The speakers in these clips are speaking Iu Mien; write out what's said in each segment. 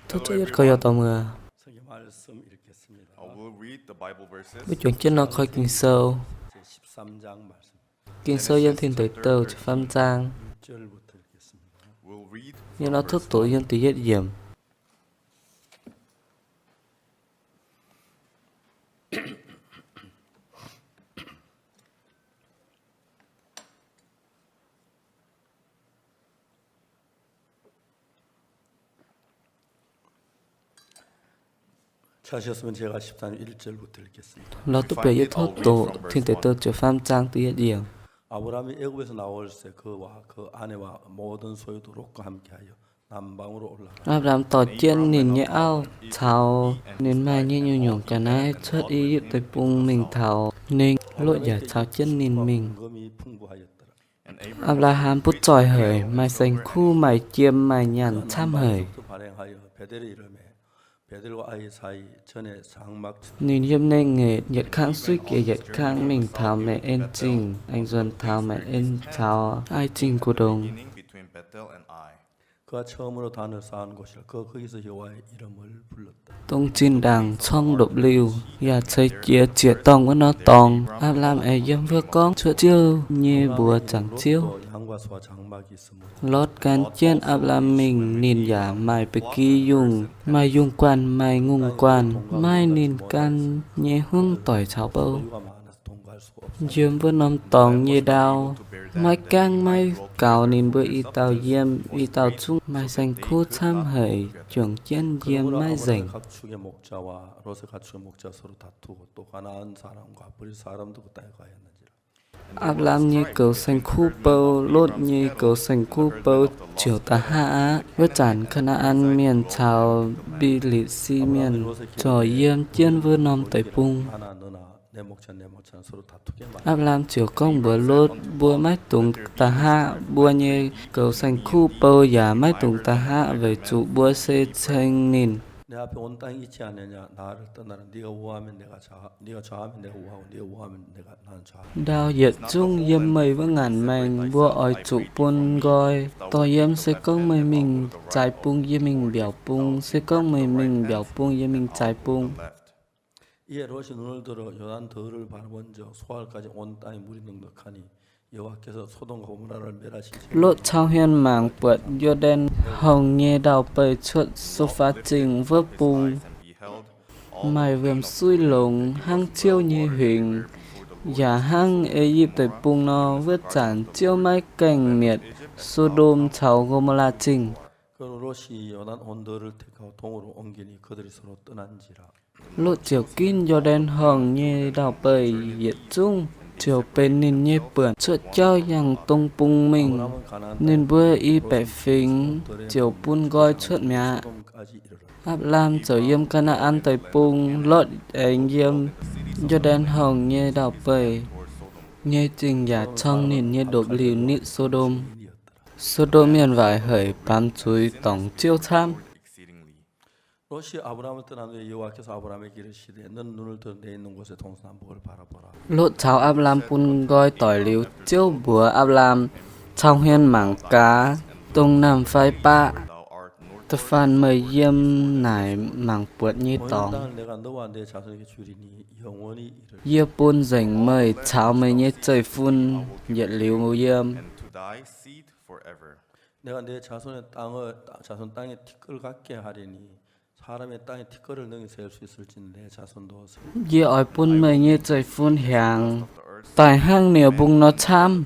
Tov, yie gorx-youz dorh muoz. Mbuo juangc jienv nor koi Ging-Sou. Ging-Sou yiem Tin Deic Douh ziepc faam zaang. Yiem nor tov doqc yiem da'yietv yiemc. Lorz duqv bieqc yie tov doqc Tin Deic Douh ziepc faam zaang da'yietv yiemc. 아브라함이 애굽에서 나올 때 그와 그 아내와 모든 소유도 롯과 함께하여 남방으로 올라가. Apc^laam dorh jienv ninh nyei auv caux ninh maaih nyei nyungc-nyungc ga'naaiv cuotv I^yipv Deic-Bung mingh taux ninh. Lotv yaac caux jienv ninh mingh. 금이 풍부하였더라. Apc^laa^ham butv zoih haic, maaih saeng-kuv, maaih jiem, maaih nyaanh camv haic. 발행하여 베델에 이르매, 베델과 아이 사이 전에 장막. Ninh yiem Nengh Ngaetc yietc kangv suiv jiex yietc kangv mingh taux Maengc En Zingh, aengx nzuonx taux Maengc En caux Ai Zingh Guv Ndongx. 그가 처음으로 단을 쌓은 곳이라. 그가 거기서 여호와의 이름을 불렀다. Dongh zinh ndaangc corng ndopv-liuh yaac ceix jiez ziec-dorngh wuov norm dorngx. Apc^laam aengx yiem wuov gorngv cuotv Ziouv nyei mbuox zaangc Ziouv. Lotv gan jienv Apc^laam mingh, ninh yaac maaih ba'gi yungh, maaih yungh guanh, maaih ngongh guanh, maaih ninh ganh nyei hmuangv doic caux bou. Yiem wuov norm dorngx nyei ndau maiv gaengh maiv gaux ninh mbuo i dauh yiem, i dauh zungv maaih saeng-kuv camv haic, juangc jienv yiem maiv nzengc. Apc^laam nyei goux saeng-kuv bou, Lotv nyei goux saeng-kuv bou ziouc da'haav aqv. Wuov zanc Kaa^naa^an Mienh caux Mbi^li^si Mienh ziouc yiem jienv wuov norm deic-bung. Apc^laam ziouc gorngv mbuox Lotv, mbuo maiv dungx da'haav, mbuo nyei goux saeng-kuv bou yaac maiv dungx da'haav, weic zuqc mbuo se ceng ninh. Ndau yietc zungv yiem meih wuov ngaanc maengc, mbuo oix zuqc bun nqoi. Dorh yiem se gorngv meih mingh zaaix bung, yie mingh mbiaauc bung, se gorngv meih mingh mbiaauc bung, yie mingh zaaix bung. Lotv cau hmien mangc buatc Yo^ndaen Horngh nyei ndau-beih cuotv So^faa Zingh wuov bung, maaih wuom-suiv longx hnangv Ziouv nyei huingx, yaac hnangv E^yipv Deic-Bung nor. Wuov zanc Ziouv maiv gaengh mietc So^ndom caux Ngo^mo^laa Zingh. Lotv ziouc ginv Yo^ndaen Horngh nyei ndau-beih yietc zungv ziouc benx ninh nyei buonc. Cuotv jauv yangh dong bung mingh, ninh mbuo i baeqc fingx ziouc bun nqoi cuotv mi'aqv. Apc^laam ziouc yiem Kaa^naa^an Deic-Bung, Lotv aengx yiem Yo^ndaen Horngh nyei ndau-beih nyei zingh yaac corng ninh nyei ndopv-liuh nitv So^ndom. So^ndom mienh waaic haic, baamz zuiz dorngc Ziouv camv. 롯이 아브라함을 떠난 후에 여호와께서 아브라함에게 이르시되, 너는 눈을 들어 내 있는 곳에 동서남북을 바라보라. Lotv caux Apc^laam bun nqoi doic liuz, Ziouv mbuox Apc^laam, cau hmien mangc gaax, dongh naamh fai baqv, da'faanh meih yiem naaic mangc buatc nyei dorngx. 내가 너와 내 자손에게 주리니 영원히 이르리라. Yie bun nzengc meih caux meih nyei zeiv-fun yietc liuz yiem. 내가 내 자손의 땅을, 자손 땅에 티끌 같게 하리니 사람의 땅에 티끌을 능히 셀 수 있을지니 내 자손도 셀. Yie oix bun meih nyei zeiv-fun hiaangx daaih hnangv nie-mbung nor camv.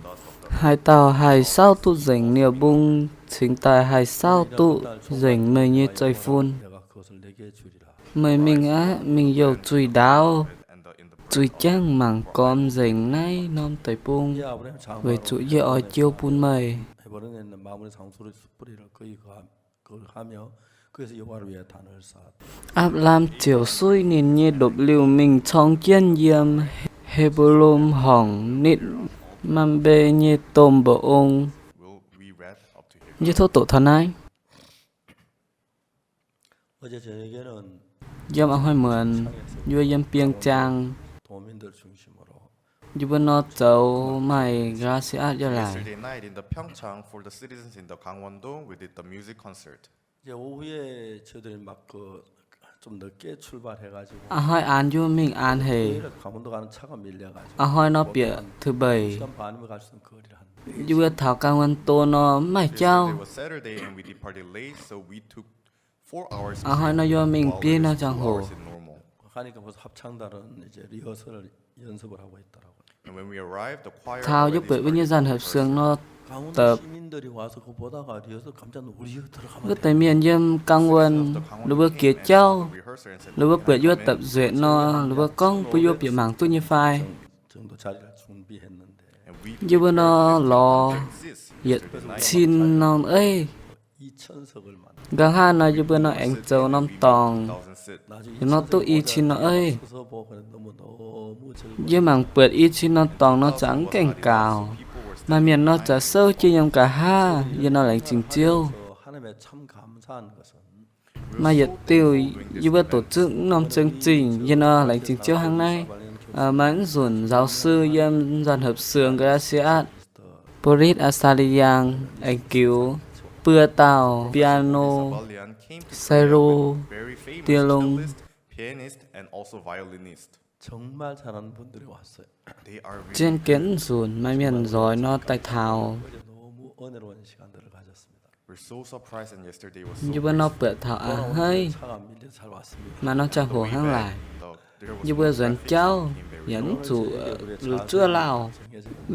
Haaix dauh haih saauv duqv nzengc nie-mbung cingx daaih haih saauv duqv nzengc meih nyei zeiv-fun. 내가 그것을 내게 주리라. Meih mingh aqv, mingh youh zuih ndaauv, zuih jangv mangc gormx nzengc naaiv norm deic-bung, weic zuqc yie oix jiu bun meih. Apc^laam ziouc suiv ninh nyei ndopv-liuh mingh corng jienv yiem He^mbo^lon Horngc nitv Mambe nyei domh mba'ong. Yie tov doqc taux naaiv. Yiem a'hnoi muonz yie yiem bieng ziangh, yie mbuo nor zoux maaih Gracia Art yiem laaic. Yesterday night in the Pyeongchang for the citizens in the Gangwon-do, we did the music concert. A'hnoi aanx yie mingh aanx haic. A'hnoi nor bieqc thứ bảy. Yie mbuo taux กลางวัน nor mv maaih jauv. A'hnoi nor yie mbuo mingh biei norm ziangh hoc. Taux yie mbuo buatc wuov nyei สถาน hợp xướng nor dapc, wuov deix mienh yiem กลางวัน, ninh mbuo jiex jauv, ninh mbuo buatc yie mbuo dapc nzueic nor, ninh mbuo gorngv bun yie mbuo bieqc mangc duqv nyei fai. Yie mbuo nor lorz yietc cin norm eiv. Nqa'haav nor yie mbuo nor aengx zoux norm dorngx, yiem nor duqv i cin norm eiv. Yie mangc buatc i cin norm dorngx nor za'gengh gaux. Maaih mienh nor za'gengh souv jienv yiem nqa'haav, yie nor laengz zingh Ziouv. Maaih yietc diuh yie mbuo doqc zuqv norm zong-zingh, yie nor laengz zingh Ziouv hnangv naaiv. Maaih nzunc giáo sư yiem สถาน hợp xướng Gracias, Boris Asaliang, aengx giux buo dauh piano, cello, violon. Zien gen nzunc maaih mienh nzoih nor daaih taux. Yie mbuo nor buatc taux a'hneiv, maaih norm ziangh hoc hnangv laaic. Yie mbuo nzuonx jauv yaac mv zuqc zuov lauh.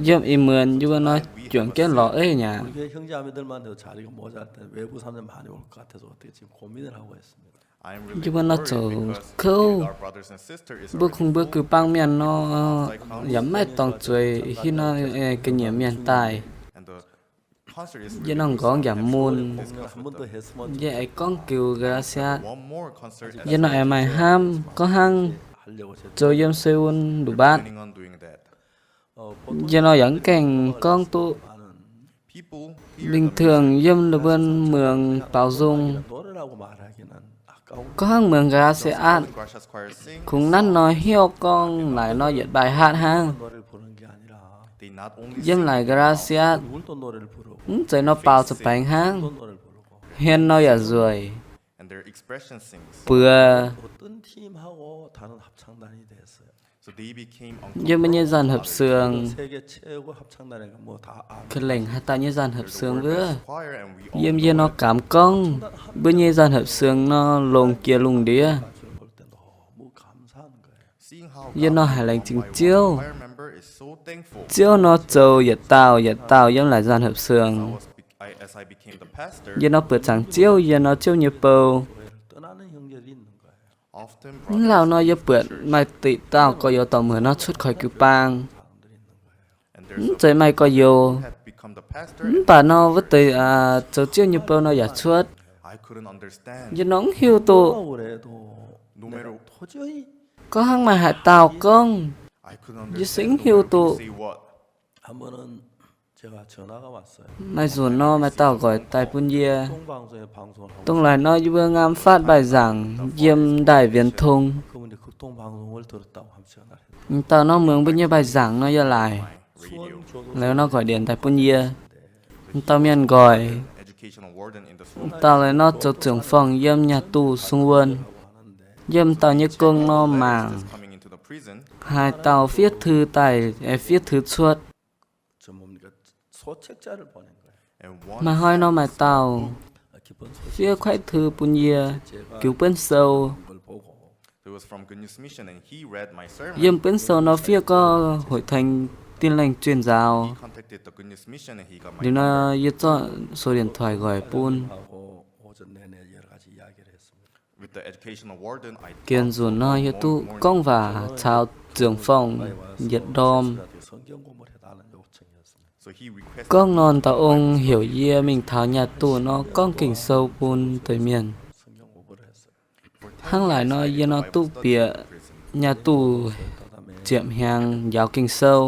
Yiem ih muonz yie mbuo nor juangc jienv lorz eiv nyei aqv. Yie mbuo nor zoux kouv, mbuo kungx mbuo gux-baang mienh nor, yaac mv maaih dorngx zueiz hiuv nor ga'nyiec mienh daaih. Yie nor nqorngv yaac mun, yie aengx gorngv giux Gracias. Yie nor aengx maaih hnamv gorngv hnangv zoux yiem Seoul nduqc mbatv. Yie nor yaac mv gaengh gorngv duqv. Bình thường yiem ninh mbuo muangx baaux nzung, gorngv hnangv muangx Gracias, kungx nanv nor hnyouv gorngv laaix nor yietc bài hát hnangv. Yiem laaix Gracias mv zeiz nor baaux za'baengx hnangv, hmien nor yaac nzueic, buoz. Yiem mbuo nyei สถาน hợp xướng ka'lengc haaix dauh nyei สถาน hợp xướng wuov, yiem yie nor gaamx gorngv mbuo nyei สถาน hợp xướng nor longc jiex lungh ndiev. Yie nor haiz laengz zingh Ziouv. Ziouv nor zoux yietc dauh yietc dauh yiem laaix สถาน hợp xướng. Yie nor buoqc zaangc Ziouv, yie nor Ziouv nyei bou. Mv lauh nor yie buatc maaih deix dauh gorx-youz dorh mueic nor cuotv koix jiu-baang. Mv zeiz maaih gorx-youz, mv baac nor wuov deix zoux Ziouv nyei bou nor yaac cuotv. Yie nor mv hiuv duqv gorngv hnangv maaih haaix dauh gorngv, yie se mv hiuv duqv. Maaih nzunc nor maaih dauh nqoix daaih bun yie. Dongh laaix nor yie mbuo ngaam faatv mbaih nzaangc yiem ndaaih vienx tong. M'dauh nor muangx mbuo nyei mbaih nzaangc nor yie laaic, laaix nor nqoix ndienx daaih bun yie. M'dauh mienh nqoix, m'dauh laaix nor zoux zuangx forng yiem nyaah duh sung wuon. Yiem m'dauh nyei gong nor mangc haaix dauh fiev tui daaih, fiev tui cuotv. Maaih hnoi nor maaih dauh fiev kuaaiv tui bun yie, giux buonv sou. Yiem buonv sou nor fiev gorngv Hội Thánh Tin Lành Truyền Giáo. Liuz nor yie zorqv số điện thoại nqoix bun. Gengh nzunc nor yie duqv gorngv waac caux zuangx forng yietc ndorm. Gorngv nor dauh ong heuc yie mingh taux nyaah duh nor gorngv Ging-Sou bun deix mienh. Hnangv laaic nor yie nor duqv bieqc nyaah duh ziepc hnyangx njaaux Ging-Sou.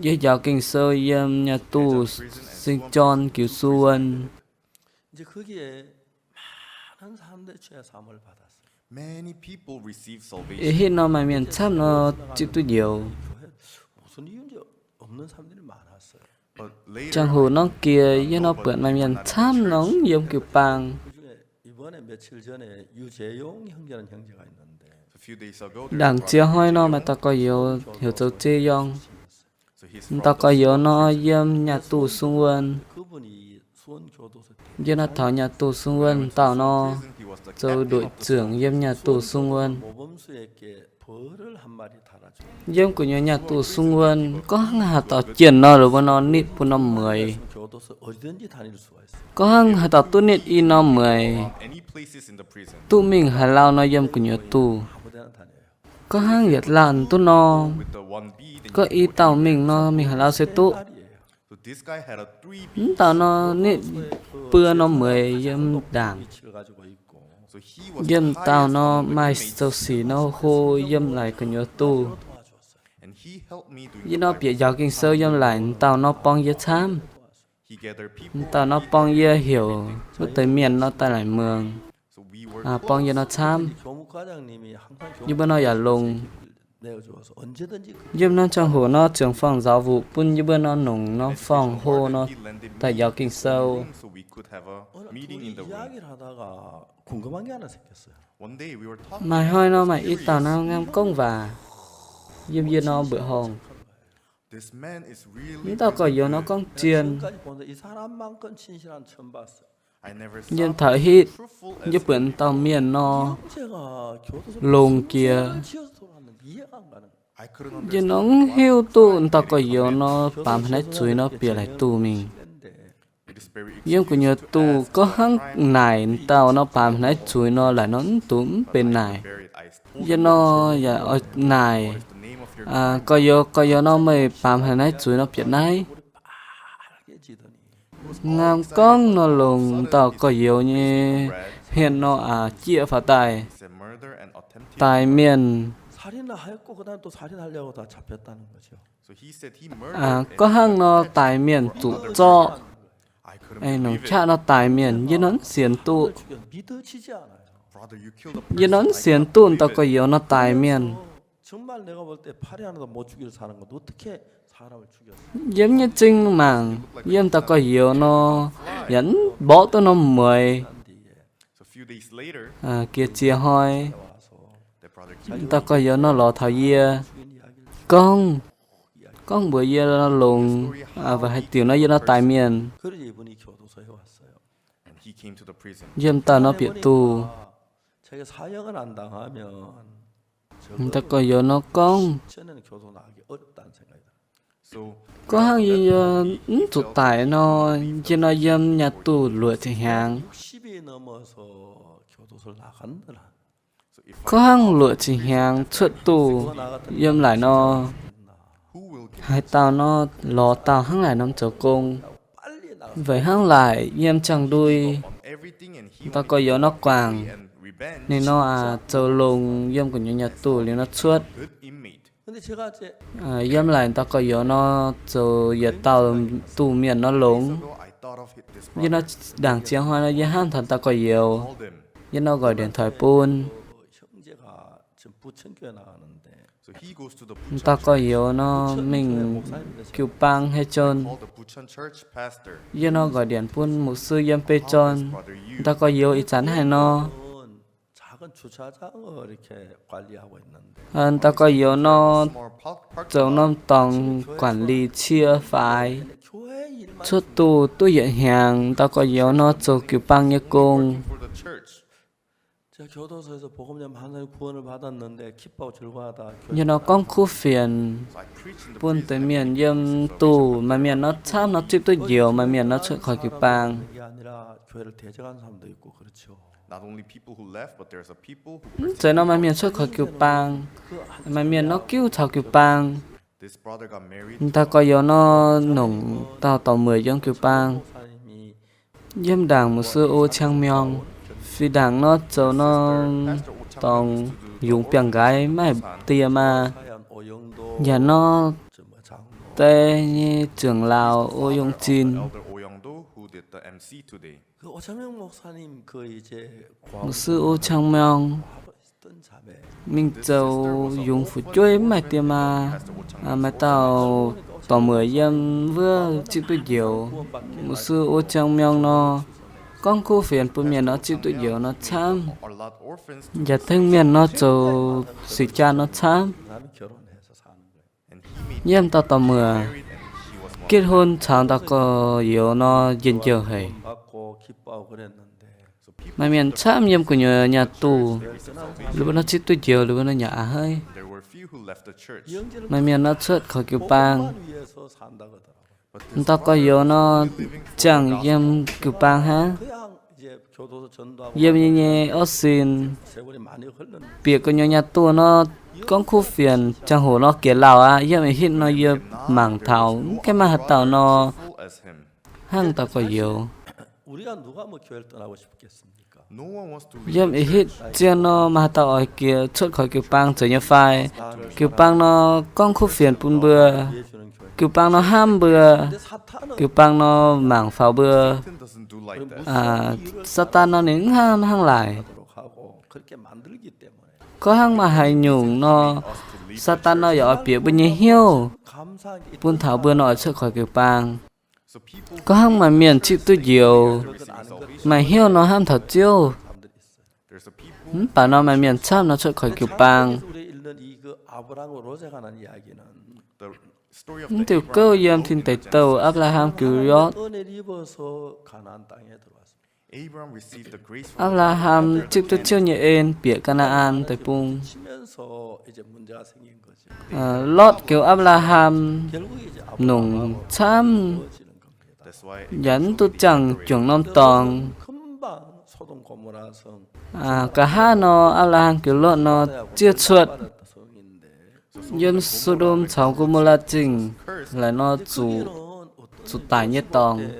Yie njaaux Ging-Sou yiem nyaah duh Saint John Giu Su Wuon. Ih hitv nor maaih mienh camv nor zipv duqv njoux. Ziangh hoc norm jiex yie nor buatc maaih mienh camv nor yiem jiu-baang. Ndaangc ziex hnoi nor maaih dauh gorx-youz heuc zoux Zei Yong. Dauh gorx-youz nor yiem nyaah duh sung wuonh. Yie nor taux nyaah duh sung wuonh dauh nor zoux nduqc ziangx yiem nyaah duh sung wuonh. Yiem gu'nyuoz nyaah duh sung wuonh, gorngv hnangv haaix dauh jienh nor, mbuo nor nitv bun norm mueiz. Gorngv hnangv haaix dauh duqv nitv i norm mueiz, duqv mingh haaix lauh nor yiem gu'nyuoz duh. Gorngv hnangv yietc laanh duqv nor, gorngv i dauh mingh nor mingh haaix lauh se duqv. Mv dauh nor nitv buo norm mueiz yiem ndaangc. Yiem dauh nor maaih zoux sic nor hlo yiem laaix gu'nyuoz duh. Yie nor bieqc njaaux Ging-Sou yiem laaix dauh nor borng yie camv. Dauh nor borng yie heuc wuov deix mienh nor daaih laaix muangx, borng yie nor camv. Yie mbuo nor yaac longx. Yiem norm ziangh hoc nor, ziouc forng nzaaux mbuoqc bun yie mbuo nor nongc norm forng-hlo nor daaih njaaux Ging-Sou. Maaih hnoi nor maaih i dauh nor ngaam gorngv waac yiem yie nor mbuoqc horngh. Mv dauh gorx-youz nor gorngv zien. Yiem taux hitv, yie buatc dauh mienh nor longx jiex. Yie nor mv hiuv duqv dauh gorx-youz nor baamz haaix nyungc zuiz nor bieqc laaix duh mingh. Yiem gu'nyuoz duh gorngv hnangv naaic dauh nor baamz haaix nyungc zuiz nor laaix nor mv dungx mv benx naaic. Yie nor yaac oix naaic, gorx-youz, gorx-youz nor meih baamz haaix nyungc zuiz nor bieqc naaiv? Ngaam gorngv nor longc dauh gorx-youz nyei hmien nor aqc jieqv faaux daaih, daaix mienh. Gorngv hnangv nor daaix mienh zuqc zorqv, nongc qaqv nor daaix mienh, yie nor mv sienx duqv. Yie nor mv sienx duqv dauh gorx-youz nor daaix mienh. Yiem nyei zingh mangc, yiem dauh gorx-youz nor yaac mv mborqv duqv norm mueiz. Jiex ziex hnoi, dauh gorx-youz nor lorz taux yie, gorngv, gorngv mbuox yie longc, weic haaix diuc nor yie nor daaih mienh. Yiem dauh nor bieqc duh. Dauh gorx-youz nor gorngv, gorngv hnangv yie mv zuqc daic nor, yie nor yiem nyaah duh luoqc ziepc hnyangx. Gorngv hnangv luoqc ziepc hnyangx cuotv duh yiem laaix nor, haaix dauh nor lorz dauh hnangv naaic norm zoux gong? Weic hnangv laaic yiem ziangh ndui, dauh gorx-youz nor guangc, ninh nor aqc zoux longx yiem gu'nyuoz nyaah duh liuz nor cuotv. Yiem laaix dauh gorx-youz nor zoux yietc dauh duh mienh nor longx. Yie nor ndaangc ziex hnoi nor yie hnamv taux dauh gorx-youz, yie nor nqoi ndienc toic bun. Dauh gorx-youz nor mingh jiu-baang Heh Zon. Yie nor nqoi ndienc bun mục sư yiem Bê Zon. Dauh gorx-youz ih zanc haaix nor? Dauh gorx-youz nor zoux norm dorngx quản lý cie faix. Cuotv duh duqv yietc hnyangx, dauh gorx-youz nor zoux jiu-baang nyei gong. Yie nor gorngv kuv fienx bun deix mienh yiem duh, maaih mienh nor camv nor zipv duqv njoux, maaih mienh nor cuotv koi jiu-baang. Mv zeiz nor maaih mienh cuotv koi jiu-baang, maaih mienh nor giuv caux jiu-baang. Dauh gorx-youz nor nongc dauh dorc mueic yiem jiu-baang. Yiem ndaangc mục sư O Chang Myong, fih ndaangc nor zoux norm dorngx yungz biangh nqaiz maiv die maa. Yaac nor deix nyei trưởng老O Yong Zin. Mục sư O Chang Myong mingh zoux yungz fu'jueiv mv maaih diex maa. Maaih dauh dorc muoc yiem wuov zipv duqv njoux, mbuo sư O Jang Miong nor, gorngv kuv fienx bun mienh nor zipv duqv njoux nor camv. Yaac tengx mienh nor zoux sic jaa nor camv. Yiem dauh dorc muoc 结婚 caux dauh gorx-youz nor njien-youh haic. Maaih mienh camv yiem gu'nyuoz nyaah duh, liuz mbuo nor zipv duqv njoux, liuz mbuo nor nyaah a'hneiv. Maaih mienh nor cuotv koix jiu-baang. Dauh gorx-youz nor ziangh yiem jiu-baang hnangv. Yiem yie nyei orv sin, bieqc gu'nyuoz nyaah duh nor, gorngv kuv fienx ziangh hoc nor jiex lauh aqv. Yiem eix hitv nor yie mangc taux mv gaengh maaih haaix dauh nor hnangv dauh gorx-youz. Yiem eix hitv zien nor maaih haaix dauh oix jiex cuotv koix jiu-baang zoux nyei fai? Jiu-baang nor gorngv kuv fienx bun mbuo. Jiu-baang nor hnamv mbuo. Jiu-baang nor mangc faaux mbuo. Saadaan nor ninh mv hnangv, hnangv laaic. Gorngv hnangv maaih haaix nyungc nor, Saadaan nor yaac oix bieqc mbuo nyei hnyouv bun taux mbuo nor oix cuotv koix jiu-baang. Gorngv hnangv maaih mienh zipv duqv njoux, maaih hnyouv nor hnamv taux Ziouv. Mv baac nor maaih mienh camv nor cuotv koix jiu-baang. Mv diuh gouv yiem Tin Deic Douh Apc^laa^ham jiu Lotv. Apc^laa^ham zipv duqv Ziouv nyei en bieqc Gaa^naa^an Deic-Bung. Lotv jiu Apc^laa^ham nongc camv, yaac mv duqv ziangh juangc norm dorngx. Nqa'haav nor, Apc^laa^ham jiu Lotv nor zieqv cuotv yiem So^ndom caux Go^mo^laa Zingh, laaic nor zuqc, zuqc daic nyei dorngx.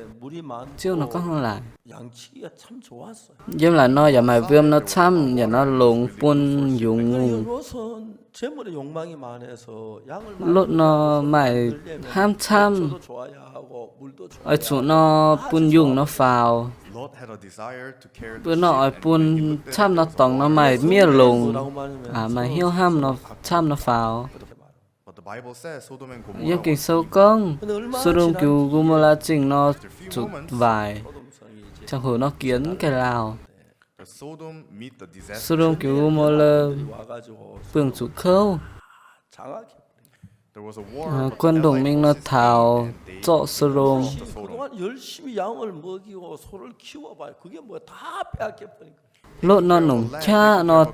Ziouv nor gorngv hnangv laaic. Yiem laaic nor yaac maaih wuom nor camv, yaac nor longx bun yungz ngongh. Lotv nor maaih hnamv camv, oix zuqc nor bun yungh nor faaux. Mbuo nor oix bun camv nor dorngx nor maaih miev longx, maaih hnyouv hnamv nor camv nor faaux. Yiem Ging-Sou gorngv, So^ndom jiu Go^mo^laa Zingh nor zuqc waaic, ziangh hoc nor jiex mv gaengh lauh. So^ndom jiu Go^mo^laa buangh zuqc kouv. Guon ndongc mingh nor taux zorqv So^ndom. Lotv nor nongc qaqv nor,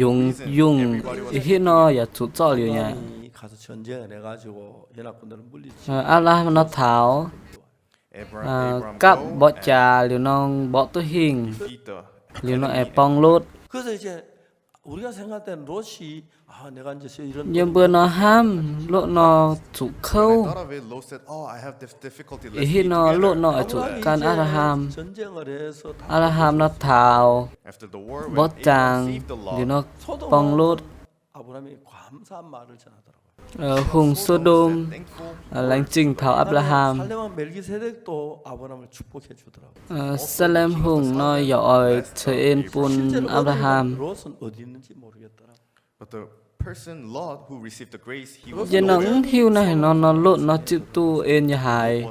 yungz, yungh ih hitv nor yaac zuqc zorqv liuz nyei. Apc^laa^ham nor taux, gapv mborqv jaax liuz nor mborqv duqv hingh, liuz nor aengx borng Lotv. Yiem mbuo nor hnamv Lotv nor zuqc kouv. Ih hitv nor Lotv nor oix zuqc gan Apc^laa^ham. Apc^laa^ham nor taux mborqv zaangc liuz nor borng Lotv. Hungh So^ndom laengz zingh taux Apc^laa^ham. Salem Hungh nor yaac oix ceix en bun Apc^laa^ham. Yie nor mv hiuv naaiv haaix nor nor Lotv nor zipv duqv en nyei haaix.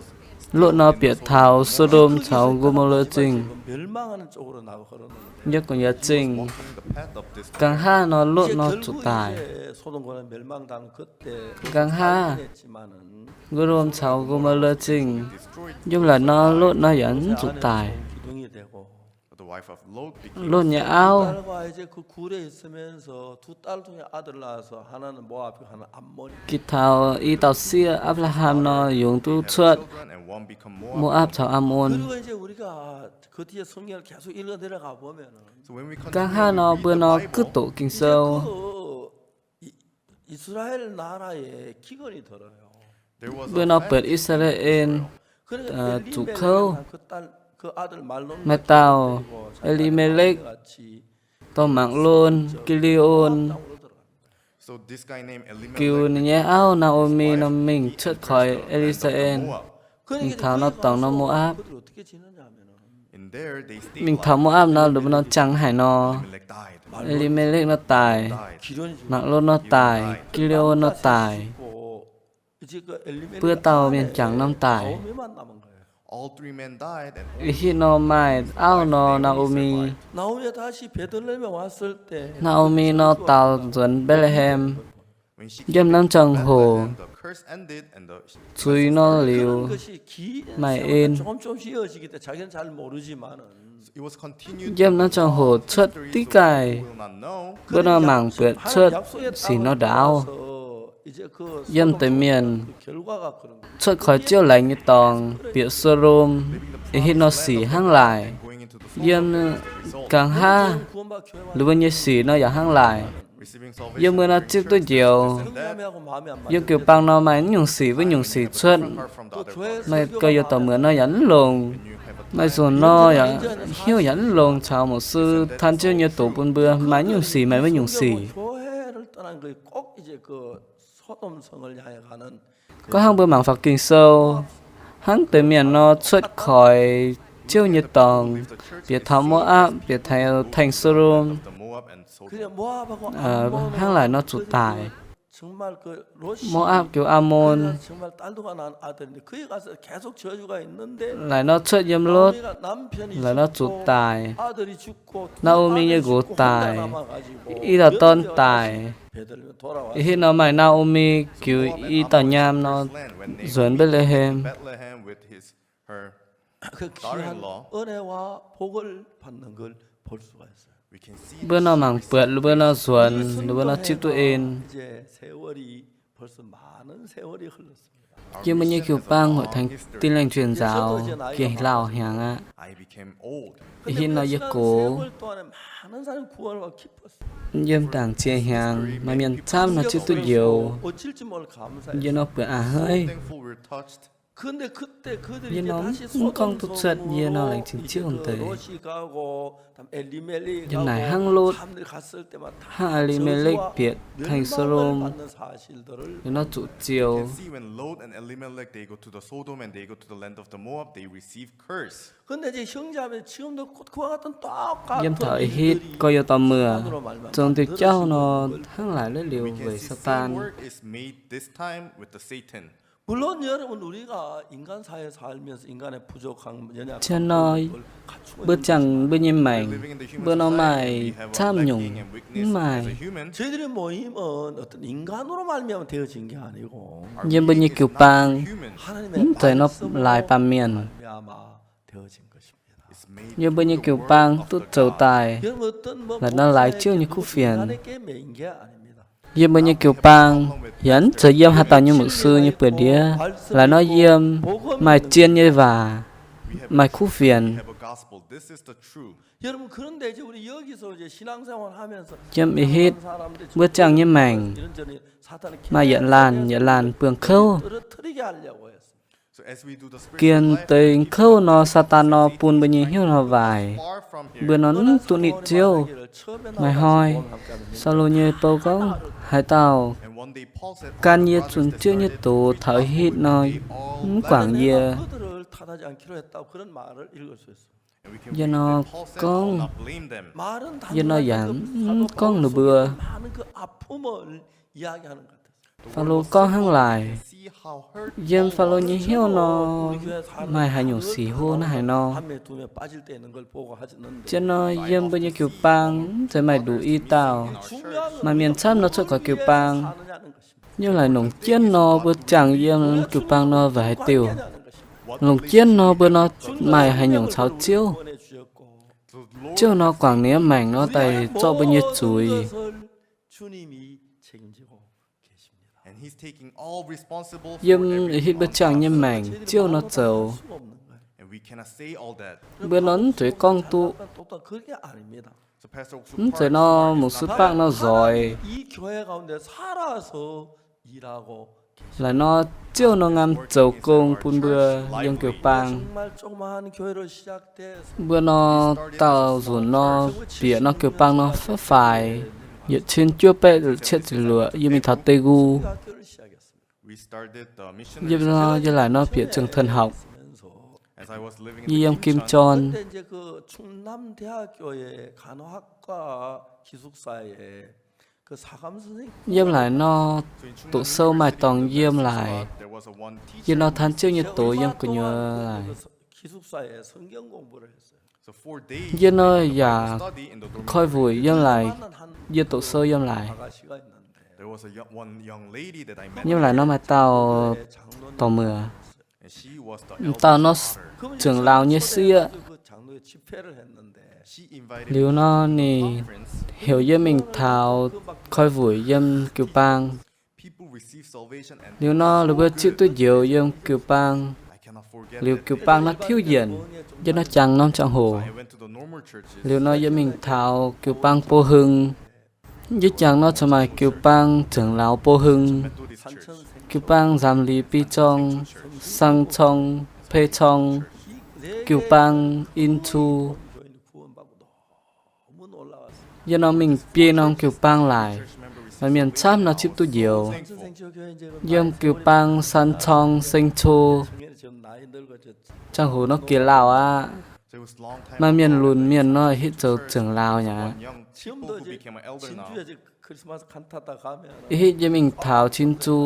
Lotv nor bieqc taux So^ndom caux Go^mo^laa Zingh. Yie gorngv yaac zingh, nqa'haav nor Lotv nor zuqc daic. Nqa'haav So^ndom caux Go^mo^laa Zingh, yiem laaic nor Lotv nor yaac mv zuqc daic. Lotv nyei auv gitv taux i dauh sieqv, Apc^laa^ham, nor yungz duqv cuotv Mo^apc caux Ammon. Nqa'haav nor mbuo nor gouv doqc Ging-Sou. Mbuo nor buatc I^saa^laa^en zuqc kouv. Maaih dauh E^li^me^lekv, dorh Maakc^lon, Gi^li^on, giux ninh nyei auv, Naa^o^mi, nor mingh cuotv koix E^li^saa^en, mingh taux nor dorngx nor Mo^apc. Mingh taux Mo^apc nor, ninh mbuo nor ziangh haic nor, E^li^me^lekv nor daic, Maakv^lotv nor daic, Gi^li^on nor daic. Buo dauh mienh jangc norm daic. Ih hitv nor maaih auv nor, Naa^o^mi. Naa^o^mi nor daaux nzuonx Mbetc^le^hem. Yiem naaiv ziangh hoc, zuiz nor liuz, maaih en. Yiem naaiv ziangh hoc cuotv diqv gaaih, mbuo nor mangc buatc cuotv sic nor ndaauv. Yiem deix mienh cuotv koix Ziouv laengz nyei dorngx, bieqc So^ndom, ih hitv nor sic hnangv laaic. Yiem nqa'haav, ninh mbuo nyei sic nor yaac hnangv laaic. Yiem mbuo nor zipv duqv njoux. Yiem jiu-baang nor maaih naaiv nyungc sic wuov nyungc sic cuotv. Maaih gauh youz dorh muonz nor yaac mv longx. Maaih nzunc nor yaac hnyouv yaac mv longx caux mouc sư taan Ziouv nyei doz bun mbuo maaih naaiv nyungc sic maaih wuov nyungc sic. Gorngv hnangv mbuo mangc faaux Ging-Sou, hnangv deix mienh nor cuotv koix Ziouv nyei dorngx, bieqc taux Mo^apc, bieqc taux tengx So^ndom, hnangv laaic nor zuqc daic. Mo^apc jiu Aa^mon, laaic nor cuotv yiem Lotv, laaic nor zuqc daic. Naa^o^mi nyei nqox daic, i dauh dorn daic. Ih hitv nor maaih Naa^o^mi jiu i dauh nyaam nor nzuonx Mbetc^le^hem. Mbuo nor mangc buatc mbuo nor nzuonx, mbuo nor zipv duqv en. Yiem mbuo nyei jiu-baang hoic tengx Tin Laengh Jiex Nzaaux gengh lauh hnyangx aqv. Ih hitv nor yie gox. Yiem ndaangc ziex hnyangx maaih mienh camv nor zipv duqv njoux. Yie nor buatc aqc haiv. Yie nor mv gorngv duqv cuotv yie nor laengz zingh Ziouv deix. Yiem naaic hnangv Lotv, hnangv E^li^me^lekv bieqc tengx So^ndom, liuz nor zuqc zioux. Yiem taux ih hitv gorx-youz dorh muoc, zoux diuh jauv nor hnangv laaic laiv liuz weic Saadaan. Zien nor, mbuo ziangh mbuo nyei maengc, mbuo nor maaih camv nyungc mv maaih. Yiem mbuo nyei jiu-baang, mv zeiz nor laaix baamh mienh. Yiem mbuo nyei jiu-baang duqv zoux daaih, laaix nor laaix Ziouv nyei kuv fienx. Yiem mbuo nyei jiu-baang yaac mv zeiz yiem haaix dauh nyei mouc sư nyei buoz-ndiev, laaix nor yiem maaih zien nyei waac, maaih kuv fienx. Yiem ih hitv mbuo ziangh nyei maengc maaih yietc laanh yietc laanh buangh kouv. Gien deix kouv nor, Saadaan nor bun mbuo nyei hnyouv nor waaic. Mbuo nor mv duqv nitv Ziouv. Maaih hnoi, Saulo nyei bou gorngv, haaix dauh gan yie zunh Ziouv nyei doz taux ih hitv nor, mv guangc yie. Yie nor gorngv, yie nor yaac mv gorngv ninh mbuo. Faalo gorngv hnangv laaic. Yiem Faalo nyei hnyouv nor, maaih haaix nyungc sic hlo naaiv haaix nor. Zien nor, yiem mbuo nyei jiu-baang mv zeiz maaih nduqc i dauh. Maaih mienh camv nor cuotv koix jiu-baang. Yiem laaic longc jienv nor, mbuo ziangh yiem jiu-baang nor weic haaix diuc? Longc jienv nor, mbuo nor maaih haaix nyungc caux Ziouv? Ziouv nor guangc ninh nyei maengc nor daaih zorqv mbuo nyei zuiz. Yiem ih hitv mbuo ziangh nyei maengc Ziouv nor zoux. Mbuo nor mv zueiz gorngv duqv. Mv zeiz nor, mouc sư Baangh nor nzoix. Laaix nor, Ziouv nor ngam zoux gong bun mbuo yiem jiu-baang. Mbuo nor daauh nzunc nor bieqc nor jiu-baang nor faix faix, yietc cin juov baeqv cietv ziepc luoqc, yie mingh taux Daegu. Yie nor, yie laaic nor bieqc trường thần học. Yie yiem Kim Jong. Yiem laaix nor, doqc sou maaih dorngx yiem laaix. Yie nor, tanh ziouv nyei doz yiem gu'nyuoz laaix. Yie nor yaac koi wuic yiem laaix, yie doqc sou yiem laaix. Yiem laaix nor maaih dauh dorc muoc. M'dauh nor, zungv lauz nyei sieqv. Liuz nor ninh heuc yie mingh taux koi wuic yiem jiu-baang. Liuz nor ninh mbuo zipv duqv njoux yiem jiu-baang. Liuz jiu-baang nor tiuv yienc, yie nor jangx norm ziangh hoc. Liuz nor yie mingh taux jiu-baang Bou Hung. Yie jangx nor corc maaih jiu-baang zungv lauz Bou Hung, jiu-baang Nzamc Liz Bi Zong, Sang Cong, Pei Cong, jiu-baang In Cu. Yie nor mingh biei norm jiu-baang laaix, maaih mienh camv nor zipv duqv njoux. Yiem jiu-baang Sang Cong, Seng Co, ziangh hoc nor giex lauh aqv. Maaih mienh lunx mienh nor hitv zoux zungv lauz nyei aqv. Hitv yie mingh taux Chin Cu,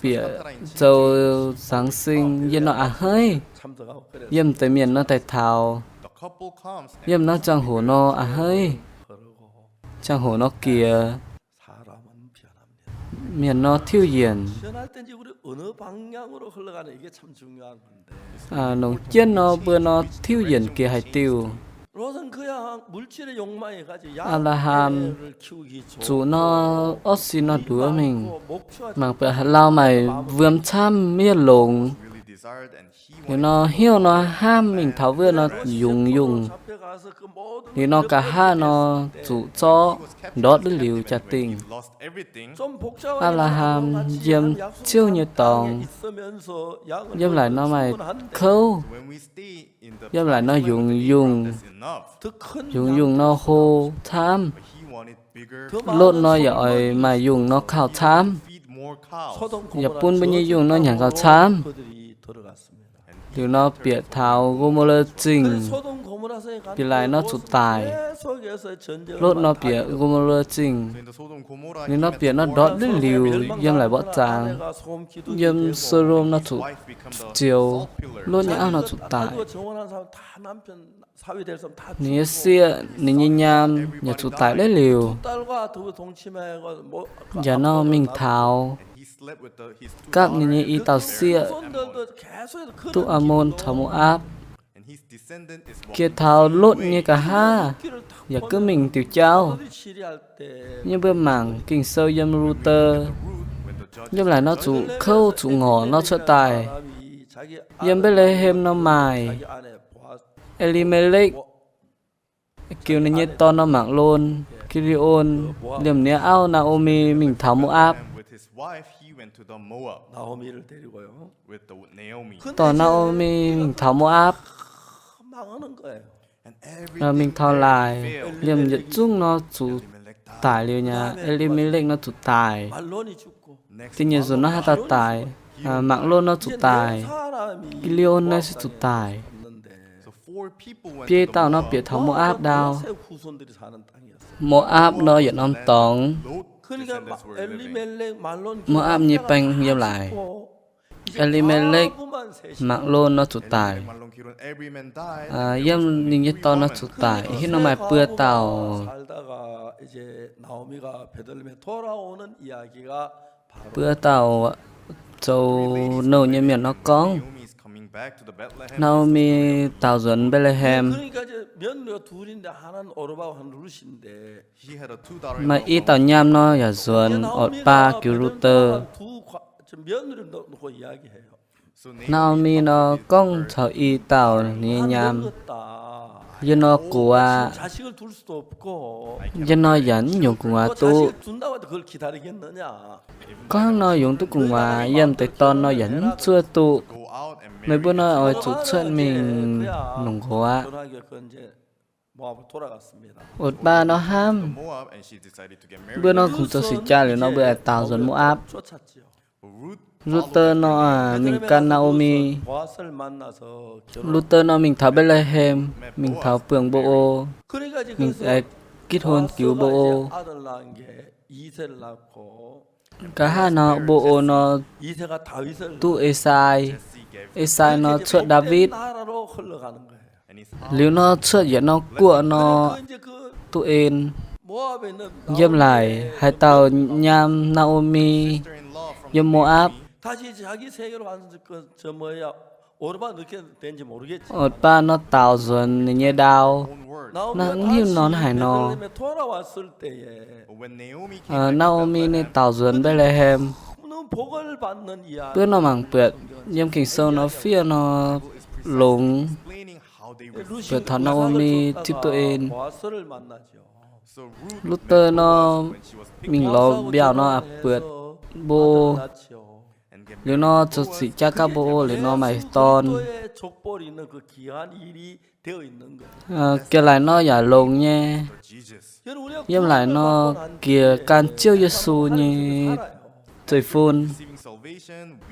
bieqc zoux Giáng Sinh, yie nor a'hneiv. Yiem deix mienh nor daaih taux, yiem naaiv ziangh hoc nor a'hneiv. Ziangh hoc nor giex, mienh nor tiuv yienc. Longc jienv nor mbuo nor tiuv yienc giex haaix diuh. Apc^laa^ham zuqc nor orv sin nor nduov mingh, mangc buatc haaix lauh maaih wuom camv maiv longx. Liuz nor hnyouv nor hnamv mingh taux wuov nor yungz yungh. Liuz nor nqa'haav nor zuqc zorqv ndortv duqv liuz jaa-dingh. Apc^laa^ham yiem Ziouv nyei dorngx, yiem laaix nor maaih kouv, yiem laaix nor yungz yungh, yungz yungh nor hlo camv. Lotv nor yaac oix maaih yungh nor kauh camv, yaac bun mbuo nyei yungh nor nyanc gauh camv. Liuz nor bieqc taux Ngo^mo^le Zingh, bieqc laaix nor zuqc daic. Lotv nor bieqc Ngo^mo^le Zingh. Liuz nor bieqc nor ndortv duqv liuz yiem laaix mborqv zaangx. Yiem So^ndom nor zuqc zioux, Lotv nyei auv nor zuqc daic. Ninh nyei sieqv, ninh nyei nyaam yaac zuqc daic laiv liuz. Yaac nor mingh taux gapv ninh nyei i dauh sieqv, duqv Aamon caux Mo^apc. Jiex taux Lotv nyei nqa'haav yaac gunv mingh diuc jauv. Yie mbuo mangc Ging-Sou yiem Lu^de, yiem laaix nor zuqc kouv zuqc ngorc nor cuotv daaih. Yiem Mbetc^le^hem nor maaih E^li^me^lekv, giux ninh nyei dorn nor, Mangc^lon, Gi^nde^on, liemh ninh nyei auv, Naa^o^mi, mingh taux Mo^apc. Dorh Naa^o^mi mingh taux Mo^apc. Mingh taux laaix, liemh yietc zungv nor zuqc daic liuz nyei aqv. E^li^me^lekv nor zuqc daic. Da'nyeic nzunc nor haaix dauh daic? Mangc^lon nor zuqc daic. Gi^nde^on naaiv se zuqc daic. Biei dauh nor bieqc taux Mo^apc ndau. Mo^apc nor yietc norm dorngx. Mo^apc nyei baeng yiem laaix. E^li^me^lekv, Mangc^lon nor zuqc daic. Yiem ninh nyei dorn nor zuqc daic. Hitv nor maaih buo dauh. Buo dauh zoux nouh nyei mienh nor gorngv, Naa^o^mi daaux nzuonx Mbetc^le^hem. Maaih i dauh nyaam nor yaac nzuonx, Otc^baa giux Lu^de. Naa^o^mi nor gorngv caux i dauh ninh nyei nyaam, Yie nor gu'nguaaz, yie nor yaac mv nyungc gu'nguaaz duqv. Gorngv nor yungz duqv gu'nguaaz, yiem deix dorn nor yaac mv zuov duqv. Meih mbuo nor oix zuqc cuotv mingh longc nqox aqv. Otc^baa nor hnamv, mbuo nor kungx zoux sic jaa liuz nor mbuo aengx daaux nzuonx Mo^apc. Luther nor mingh gan Naa^o^mi. Luther nor mingh taux Mbetc^le^hem, mingh taux buangh Mbou^o, mingh gitv hôn jiux Mbou^o. Nqa'haav nor Mbou^o nor duqv E^sai, E^sai nor cuotv Ndaawitv. Liuz nor cuotv yietc norm guoqv nor duqv en. Yiem laaix haaix dauh nyaam Naa^o^mi yiem Mo^apc. Otc^baa nor daaux nzuonx ninh nyei ndau. Naaiv mv hiuv nor naaiv haaix nor. Naa^o^mi ninh daaux nzuonx Mbetc^le^hem. Buov nor mangc buatc yiem Ging-Sou nor fiev nor longx buatc taux Naa^o^mi zipv duqv en. Luther nor mingh lorz mbiauh nor aqc buatc Mbou, liuz nor zoux sic jaa gaav Mbou liuz nor maaih dorn. Ga'laaic nor yaac longx nyei. Yiem laaix nor jiex gan Ziouv Yesu nyei zeiv-fun.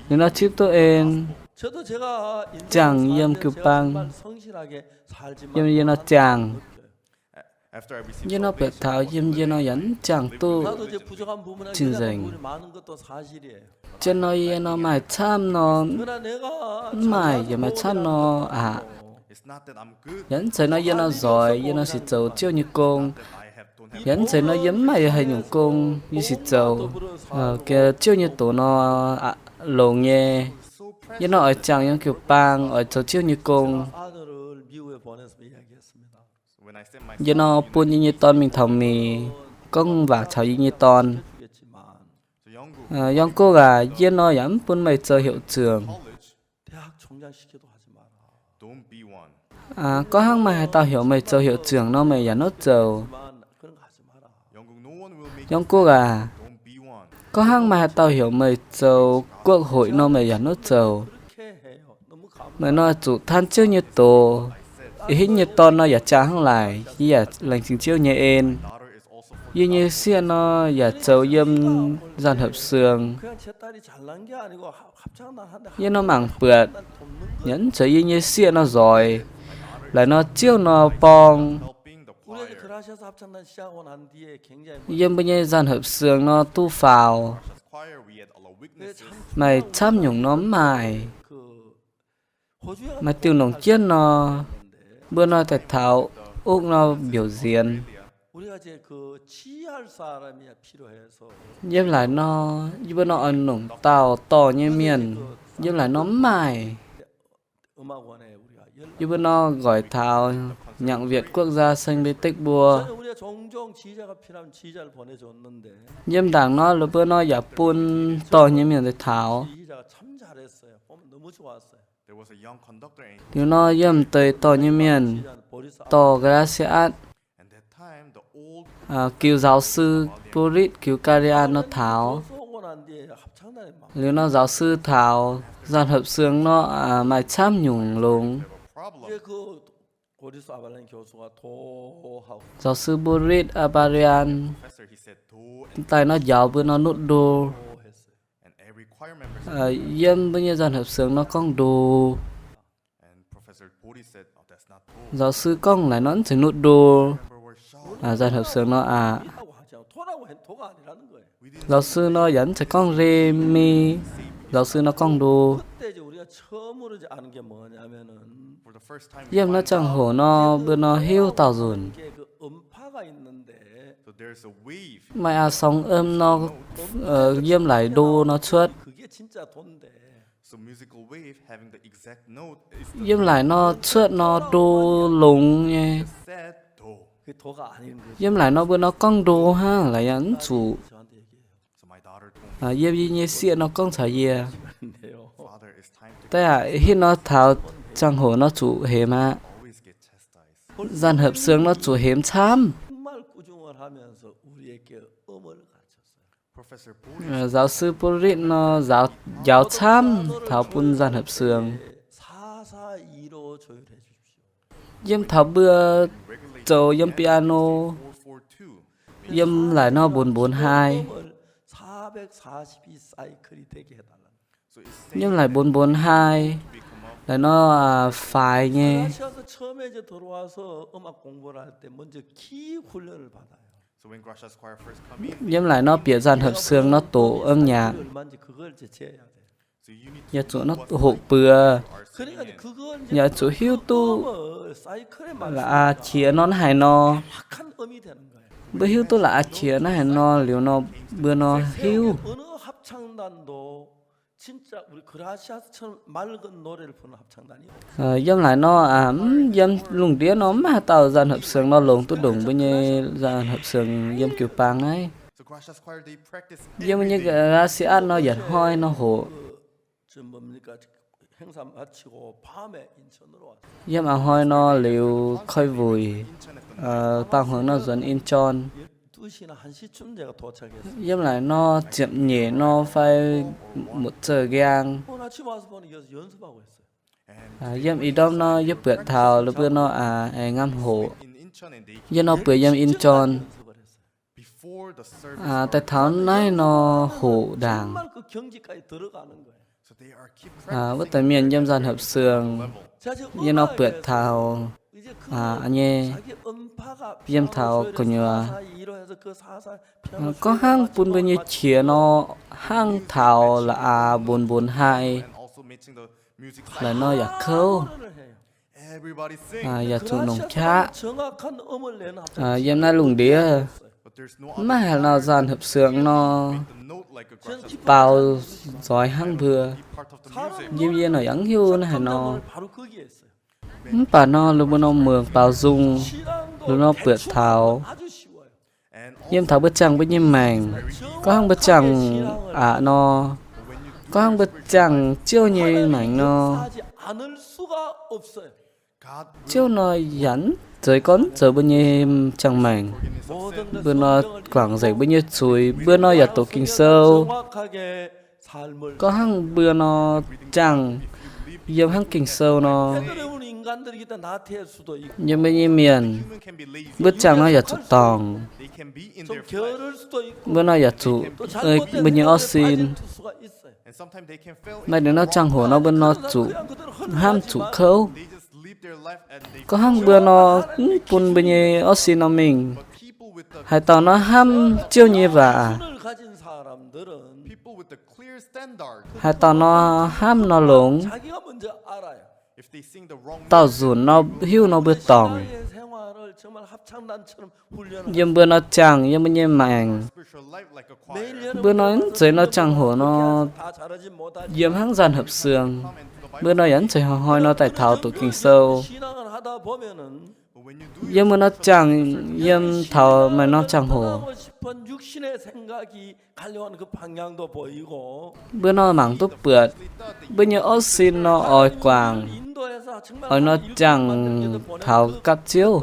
Liuz nor zipv duqv en ziangh yiem jiu-baang, yiem yie nor ziangh. Yie nor buatc taux yiem yie nor yaac mv ziangh duqv cing-nzengc. Zien nor yie nor maaih camv nor, mv maaih yaac maaih camv nor aqv. Yaac mv zeiz nor yie nor nzoix, yie nor sic zoux Ziouv nyei gong. Yaac mv zeiz nor yie mv maaih haaix nyungc gong yie sic zoux. Ziouv nyei doz nor longx nyei. Yie nor oix ziangh yiem jiu-baang oix zoux Ziouv nyei gong. Yie nor bun yie nyei dorn mingh taux mic, gorngv waac caux yie nyei dorn. Yong Gov aac, yie nor yaac mv bun meih zoux hiệu trưởng. Gorngv hnangv maaih haaix dauh heuc meih zoux hiệu trưởng nor, meih yaac notv zoux. Yong Gov aac, gorngv hnangv maaih haaix dauh heuc meih zoux quốc hội nor, meih yaac notv zoux. Meih nor zuqc tan Ziouv nyei doz. Ih hitv nyei dorn nor yaac ziangh hnangv laaic, yie yaac laengz zingh Ziouv nyei en. Yie nyei sieqv nor yaac zoux yiem Dân Hợp Xướng. Yie nor mangc buatc, yaac mv zeiz yie nyei sieqv nor nzoix, laaic nor Ziouv nor borng. Yiem mbuo nyei Dân Hợp Xướng nor duqv faaux, maaih camv nyungc nor mv maaih. Maaih diuh longc jienv nor, mbuo nor daaih taux úc nor mbiauz nzienx. Yiem laaix nor, yie mbuo nor oix nongc dauh dorh nyei mienh, yiem laaix nor mv maaih. Yie mbuo nor nqoix taux nhãng Việt Quốc gia Saint Petersburg. Yiem ndaangc nor, mbuo nor yaac bun dorh nyei mienh daaih taux. Liuz nor, yiem deix dorh nyei mienh, dorh Gracian, giux giáo sư Boris, giux Galian nor taux. Liuz nor giáo sư taux, Dân Hợp Xướng nor maaih camv nyungc longx. Giáo sư Boris Abarian daaih nor njaaux mbuo nor nutv ndo. Yiem mbuo nyei Dân Hợp Xướng nor gorngv ndo. Giáo sư gorngv laaic nor mv zeiz nutv ndo. Dân Hợp Xướng nor aqc. Giáo sư nor yaac mv zeiz gorngv remi. Giáo sư nor gorngv ndo. Yiem naaiv ziangh hoc nor, mbuo nor hiuv dauh nzunc. Maaih a'song âm nor yiem laaix ndo nor cuotv. Yiem laaix nor cuotv nor ndo longx nyei. Yiem laaix nor mbuo nor gorngv ndo hnangv, laaix yaac mv zuqc. Yiem yie nyei sieqv nor gorngv caux yie, daaih aac, hitv nor taux ziangh hoc nor zuqc hemx aqv. Dân Hợp Xướng nor zuqc hemx camv. Giáo sư Boris nor njaaux camv taux bun Dân Hợp Xướng. Yiem taux mbuo zoux yiem piano, yiem laaix nor mbunx mbunx haaix. Yiem naaic mbonx mbonx haih, naaic nor, aa, faix nyei. Yiem naaic nor bieqc nzangc-hopv siang nor doqc âm nhạc. Yaac zuqc nor hoqc buoz. Yaac zuqc hiuv duqv la'aa qiex nor naaiv haaix nor. Mbuo hiuv duqv la'aa qiex naaiv haaix nor liuz nor, mbuo nor hiuv. Yiem naaic nor, aa, mv yiem lungh ndiev nor mv maaih haaix dauh nzangc-hopv siang nor longx duqv ndongc mbuo nyei nzangc-hopv siang yiem jiu-baang naaiv. Yiem mbuo nyei Galasi^atv nor yietc hnoi nor hoqc. Yiem a'hnoi nor liuz koi wuic, baang hmuangx nor nzuonx Incheon. Yiem naaic nor ziepc nyeic nor fai muotc zoih nqaang. Yiem ih ndorm nor yie buatc taux la'buo nor, aa, aengx ngamv hoqc. Yie nor buatc yiem Incheon. Daaih taux naaiv nor hoqc ndaangc. Wuov deix mienh yiem nzangc-hopv siang, yie nor buatc taux, aa, nyei, yiem taux gu'nyuoz. Gorngv hnangv bun mbuo nyei qiex nor, hnangv taux la'aa mbonx mbonx haih, la'nor yaac kouv. Yaac zuqc longc qaqv. Yiem naaiv lungh ndiev maiv haaix nor nzangc-hopv siang nor baaux nzoih hnangv mbuo. Yiem yie nor yaac mv hiuv naaiv haaix nor. Mv baac nor la'buo nor muangx baaux nzung, la'nor buatc taux yiem taux mbuo ziangh mbuo nyei maengc, gorngv hnangv mbuo ziangh aqc nor, gorngv hnangv mbuo ziangh Ziouv nyei maengc nor, Ziouv nor yaac mv zeiz gorngv mv zoux mbuo nyei ziangh maengc. Mbuo nor guangc nzengc mbuo nyei zuiz, mbuo nor yaac doqc Ging-Sou. Gorngv hnangv mbuo nor ziangh yiem hnangv Ging-Sou nor, yiem mbuo nyei mienh, mbuo ziangh nor yaac zuqc dorngc. Mbuo nor yaac zuqc, mbuo nyei orv sin. Maaih deix nor ziangh hoc nor mbuo nor zuqc hnamv zuqc kouv. Gorngv hnangv mbuo nor mv bun mbuo nyei orv sin nor mingh. Haaix dauh nor hnamv Ziouv nyei waac, haaix dauh nor hnamv nor longx, dauh nzunc nor hiuv nor mbuo dorngc. Yiem mbuo nor ziangh yiem mbuo nyei maengc, mbuo nor mv zeiz nor ziangh hoc nor yiem hnangv nzangc-hopv siang. Mbuo nor yaac mv zeiz hnoi-hnoi nor daaih taux doqc Ging-Sou. Yiem mbuo nor ziangh yiem taux maaih norm ziangh hoc, mbuo nor mangc duqv buatc mbuo nyei orv sin nor oix guangc, oix nor ziangh taux gapv Ziouv.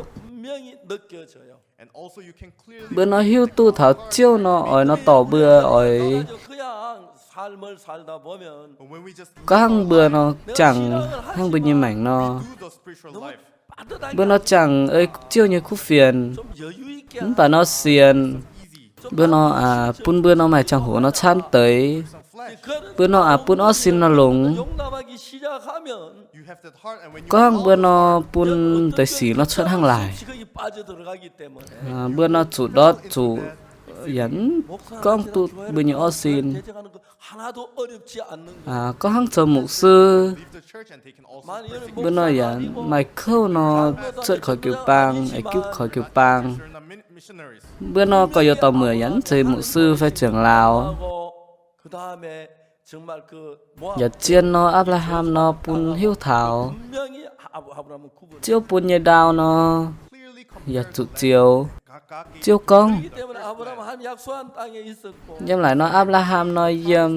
Mbuo nor hiuv duqv taux Ziouv nor oix nor dorh mbuo oix. Gorngv hnangv mbuo nor ziangh hnangv mbuo nyei maengc nor, mbuo nor ziangh ei Ziouv nyei kuv fienx, mv baac nor sienx, mbuo nor, aa, bun mbuo nor maaih ziangh hoc nor camv deix. Mbuo nor, aa, bun orv sin nor longx. Gorngv mbuo nor bun deix sic nor cuotv hnangv laaic, mbuo nor zuqc ndortv zuqc yaac mv gorngv duqv mbuo nyei orv sin. Gorngv hnangv zoux mục sư, mbuo nor yaac maaih kouv nor cuotv khỏi jiu-baang, aengx giuv khỏi jiu-baang. Mbuo nor gorx-youz dauh muoc yaac mv zeiz mục sư fai trưởng lão. Yaac zien nor, Apc^laa^ham nor bun hiuv taux Ziouv bun nyei ndau nor yaac zuqc zioux. Ziouv gorngv, yiem laaic nor Apc^laa^ham nor yiem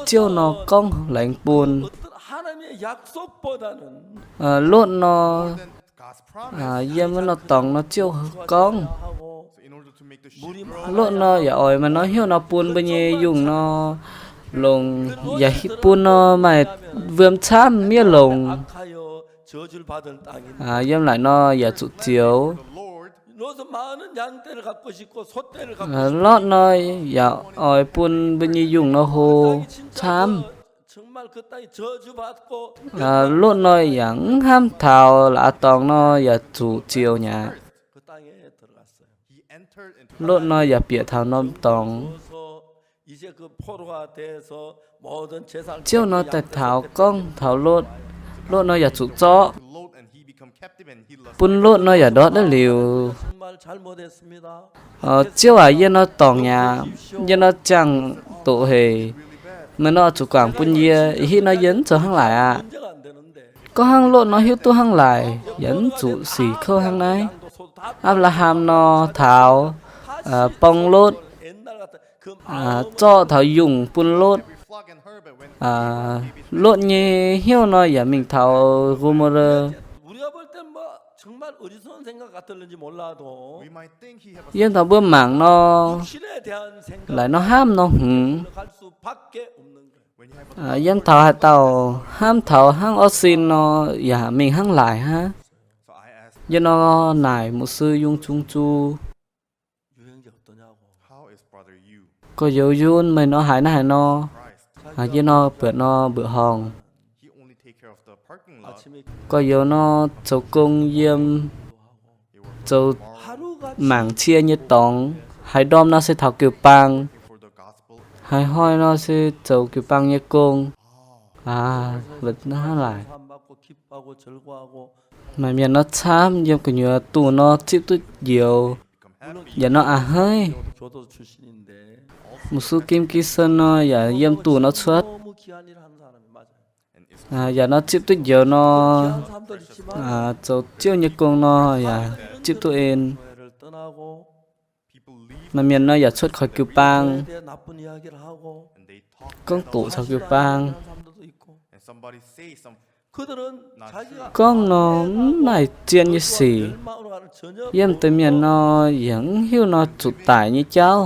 Ziouv nor gorngv laengz bun. Lotv nor, yiem wuov nor dorngx nor Ziouv gorngv. Lotv nor yaac oix maaih nor hnyouv nor bun mbuo nyei yungh nor longx, yaac bun nor maaih wuom camv miev longx. Yiem laaic nor yaac zuqc zioux. Lotv nor yaac oix bun mbuo nyei yungh nor hlo camv. Lotv nor yaac mv hnamv taux la'aqv dorngx nor yaac zuqc zioux mi'aqv. Lotv nor yaac bieqc taux norm dorngx. Ziouv nor daaih taux gorngv taux Lotv, Lotv nor yaac zuqc zorqv. Bun Lotv nor yaac ndortv daaih liuz, Ziouv aac, yie nor dorngc mi'aqv, yie nor ziangh doqc haic. Meih nor zuqc guangc bun yie, ih hitv nor yie mv zoux hnangv laaic aqv. Gorngv hnangv Lotv nor hiuv duqv hnangv laaic yaac mv zuqc sic kouv hnangv naaiv. Apc^laa^ham nor taux borng Lotv, zorqv taux yungh bun Lotv. Lotv nyei hnyouv nor yaac mingh taux Go^mo^lo. Yiem taux mbuo mangc nor, laaic nor hnamv nor hngongx. Yiem taux haaix dauh hnamv taux hnangv orv sin nor, yaac mingh hnangv laaic hnangv. Yie nor naaic mục sư Yungh Cung-Cu, Gorx-youz Yun, meih nor haiz naaiv haaix nor? Yie nor buatc nor mbuoqc horngh. Gorx-youz nor zoux gong yiem, zoux mangc cie nyei dorngx. Haaix ndorm nor se taux jiu-baang, haaix hnoi nor se zoux jiu-baang nyei gong. Hnangv naaic, maaih mienh nor camv, yiem gu'nyuoz dungh nor zipv duqv njoux, yaac nor a'hneiv. Mục sư Kim Ki-sun nor yaac yiem dungh nor cuotv, yaac nor zipv duqv njoux nor, zoux Ziouv nyei gong nor yaac zipv duqv en. Maaih mienh nor yaac cuotv koi jiu-baang, gorngv doqc caux jiu-baang. Gorngv nor mv maaih zien nyei sic. Yiem deix mienh nor yaac mv hiuv nor zuqc daic nyei jauv.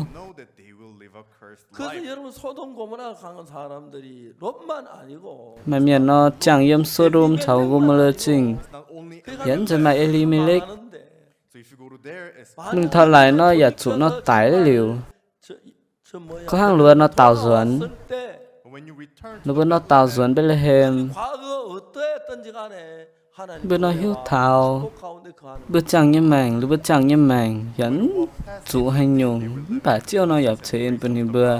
Maaih mienh nor ziangh yiem So^ndom caux Ngo^mo^lo Zingh, yaac mv zeiz maaih E^li^me^lekv. Mingh taux laaic nor yaac zuqc nor daic liuz. Gorngv hnangv ninh mbuo nor daaux nzuonx, ninh mbuo nor daaux nzuonx Mbetc^le^hem, mbuo nor hiuv taux mbuo ziangh nyei maengc, ninh mbuo ziangh nyei maengc yaac mv zuqc haaix nyungc, mv baac Ziouv nor yaac ceix en bun ninh mbuo.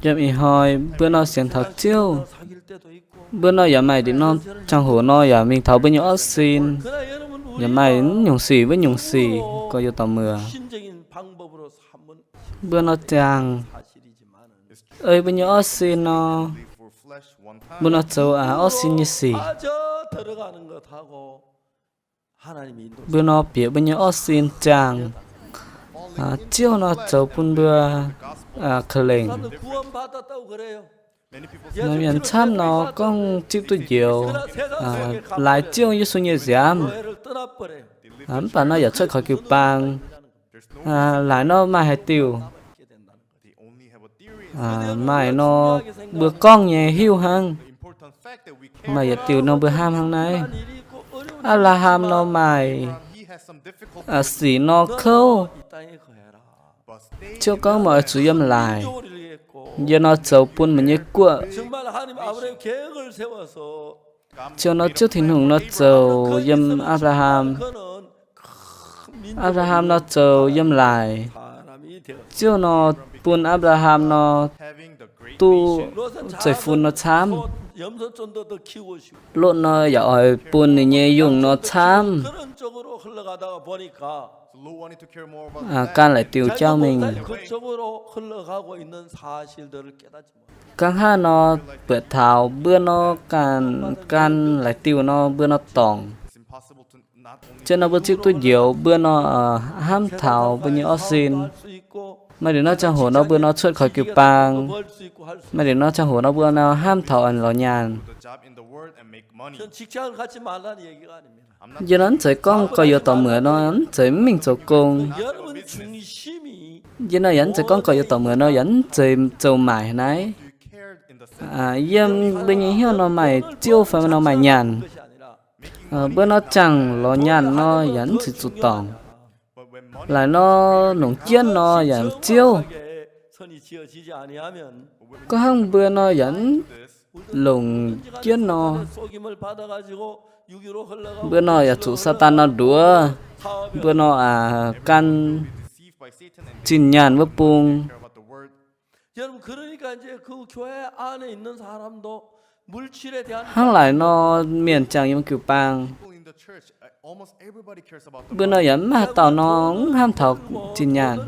Yiem ih hnoi mbuo nor sienx taux Ziouv, mbuo nor yaac maaih ndin norm ziangh hoc nor yaac mingh taux mbuo nyei orv sin, yaac maaih nyungc sic wuov nyungc sic gorx-youz dorh muoc. Mbuo nor ziangh ei mbuo nyei orv sin nor, mbuo nor zoux aax orv sin nyei sic. Mbuo nor bieqc mbuo nyei orv sin ziangh, Ziouv nor zoux bun mbuo ka'lengc. Maaih mienh camv nor gorngv zipv duqv njoux, laaix Ziouv Yesu nyei nziaamv, mv baac nor yaac cuotv koi jiu-baang. Laaix nor maaih haaix diuc, maaih nor mbuo gorngv nyei hiuv hnangv. Maaih yietc diuc nor mbuo hnamv hnangv naaiv. Apc^laa^ham nor maaih sic nor kouv. Ziouv gorngv meih oix zuqc yiem laaic, yie nor zoux bun meih nyei guoqv. Ziouv nor, Ziouv Tin-Hungh nor zoux yiem Apc^laa^ham. Apc^laa^ham nor zoux yiem laaic. Ziouv nor bun Apc^laa^ham nor duqv zeiv-fun nor camv. Lotv nor yaac oix bun ninh nyei yungh nor camv, gan laaix diuh jauv mingh. Hnangv haaix nor buatc taux mbuo nor gan, gan laaix diuh nor mbuo nor dorngc. Zien nor mbuo zipv duqv njoux, mbuo nor hnamv taux mbuo nyei orv sin. Maaih ndin norm ziangh hoc nor mbuo nor cuotv koi jiu-baang. Maaih ndin norm ziangh hoc nor mbuo nor hnamv taux lorz nyaanh. Yie nor mv zeiz gorngv gorx-youz dorh muoc nor mv zeiz mv mingh zoux gong. Yie nor yaac mv zeiz gorngv gorx-youz dorh muoc nor yaac mv zeiz zoux maaic naaiv. Yiem mbuo nyei hnyouv nor maaih Ziouv fai nor maaih nyaanh. Mbuo nor ziangh lorz nyaanh nor yaac mv zuqc zuqc dorngc. Laaic nor nongc jienv nor yaac ziouv. Gorngv hnangv mbuo nor yaac mv longc jienv nor, mbuo nor yaac zuqc Saadaan nor nduov. Mbuo nor aac gan zinh nyaanh wuov bung. Hnangv laaic nor, mienh ziangh yiem jiu-baang, mbuo nor yaac mv maaih dauh nor mv hnamv taux zinh nyaanh.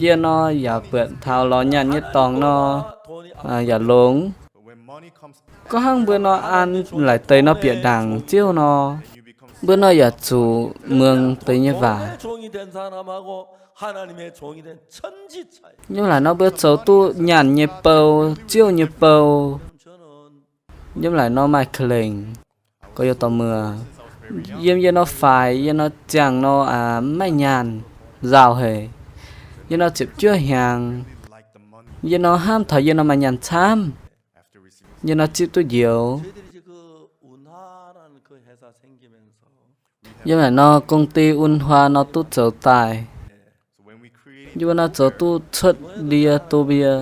Yie nor yaac buatc taux lorz nyaanh nyei dorngx nor yaac longx. Gorngv hnangv mbuo nor an laaic deix nor bieqc ndaangc Ziouv nor, mbuo nor yaac zuqc muangx deix nyei waac. Yiem laaic nor mbuo zoux duqv nyaanh nyei bou, Ziouv nyei bou. Yiem laaic nor maaih ka'lengc, gorx-youz dorh muoz. Yiem yie nor faix, yie nor ziangh nor maiv nyaanh nzauh haic. Yie nor ziepc juov hnyangx, yie nor hnamv taux yie nor maaih nyaanh camv. Yie nor zipv duqv njoux. Yiem naaic nor công ty Unhua nor duqv zoux daaih. Yie mbuo nor zoux duqv cuotv ndie do mbie.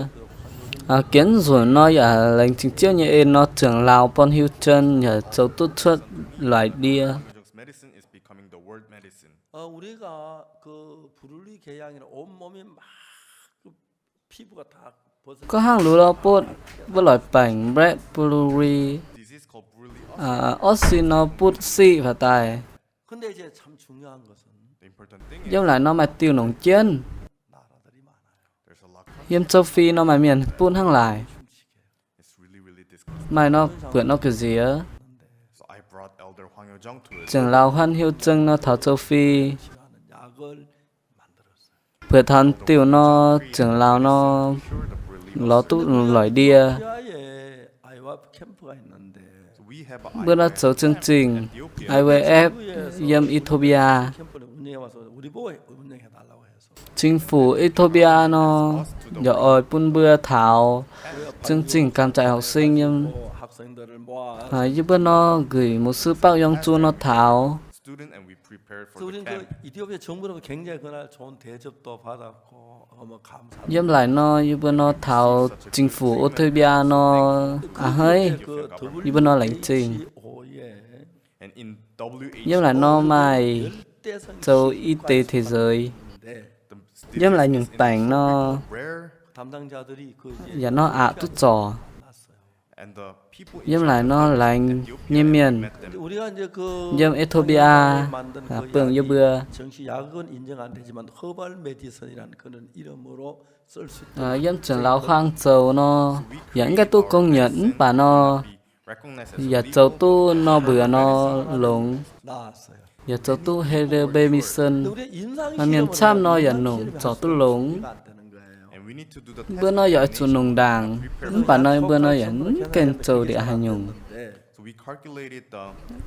Genv nzunc nor yaac laengz zingh Ziouv nyei en nor, Ziangh Lauz Born-Hiuv Jen yaac zoux duqv cuotv laaix ndie. Gorngv hnangv luc lorh butv, mbuo lorz baengc Brett Brewery, orv sin nor butv siqv faaux daaih. Yiem laaic nor maaih diuh nongc jienv. Yiem châu Phi nor maaih mienh butv hnangv laaic. Maaih nor buatc nor ga'nziex. Ziangh Lauz Huan Hiuv Zeng nor taux châu Phi, buatc taux diuh nor, Ziangh Lauz nor lorz duqv loic ndie. Mbuo nor zoux chương trình I W F yiem Ethiopia. Chính phủ Ethiopia nor yaac oix bun mbuo taux chương trình cắm trại học sinh yiem. Yie mbuo nor gửi mục sư Park Yong Ju nor taux. Yiem laaic nor yie mbuo nor taux chính phủ Ethiopia nor a'hneiv, yie mbuo nor laengz zingh. Yiem laaic nor maaih zoux Y-dế thế giới. Yiem laaic nyungc baengc nor yaac nor aqc duqv zorc. Yiem laaic nor laengz nyei mienh yiem Ethiopia buangh yie mbuo. Yiem Ziangh Lauz Huaang zoux nor yaac mv gaengh duqv công nhận mv baac nor yaac zoux duqv nor mbuox nor longx, yaac zoux duqv Harvard Mission. Mienh camv nor yaac nongc zorc duqv longx. Mbuo nor yaac oix zuqc nongc ndaangc, mv baac nor mbuo nor yaac mv gaengh zoux ndiev haaix nyungc.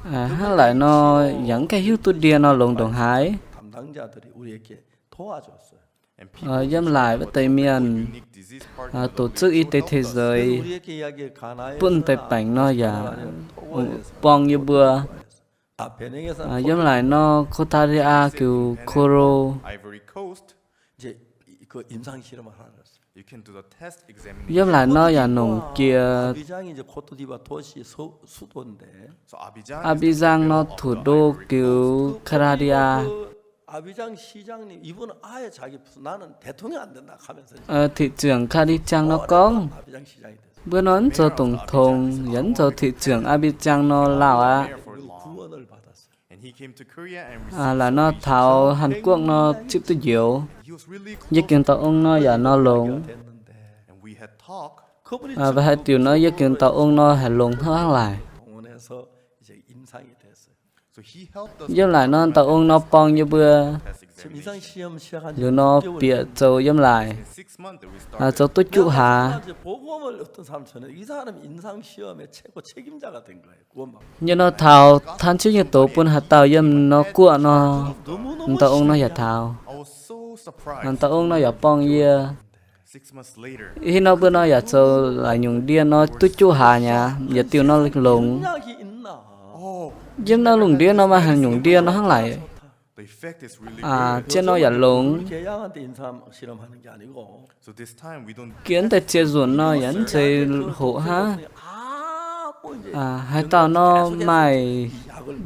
Hnangv laaic nor yaac mv gaengh hiuv duqv ndie nor longx ndongc haaix. Yiem laaic wuov deix mienh tổ chức Y-tế thế giới bun deix baengc nor yaac borng yie mbuo. Yiem laaic nor Costa Rica gux Koro, yiem laaic nor yaac nongc jiex. Abidjan nor thủ đô gux Colombia. Thị trưởng Cadichang nor gorngv, mbuo nor mv zoux tổng thống yaac mv zoux thị trưởng Abidjan nor lauh aqv. Laaic nor taux Hàn Quốc nor zipv duqv njoux. Yie gengh dauh ong nor yaac nor longx. Weic haaix diuc nor yie gengh dauh ong nor haih longx hnangv laaic? Yiem laaic nor dauh ong nor borng yie mbuo liuz nor bieqc zoux yiem laaic, zoux duqv juqv hlaax. Yie nor taux taan ciouv nyei doz bun haaix dauh yiem nor guoqv nor, dauh ong nor yaac taux. Dauh ong nor yaac borng yie. Ih hnoi mbuo nor yaac zoux laaix nyungc ndie nor duqv juqv hlaax nyei, yietc diuh nor longx. Yiem naaiv lungh ndiev nor maaih haaix nyungc ndie nor hnangv laaic. Zien nor yaac longx. Giex deix ziex nzunc nor yaac mv zeiz hoqc hnangv. Haaix dauh nor maaih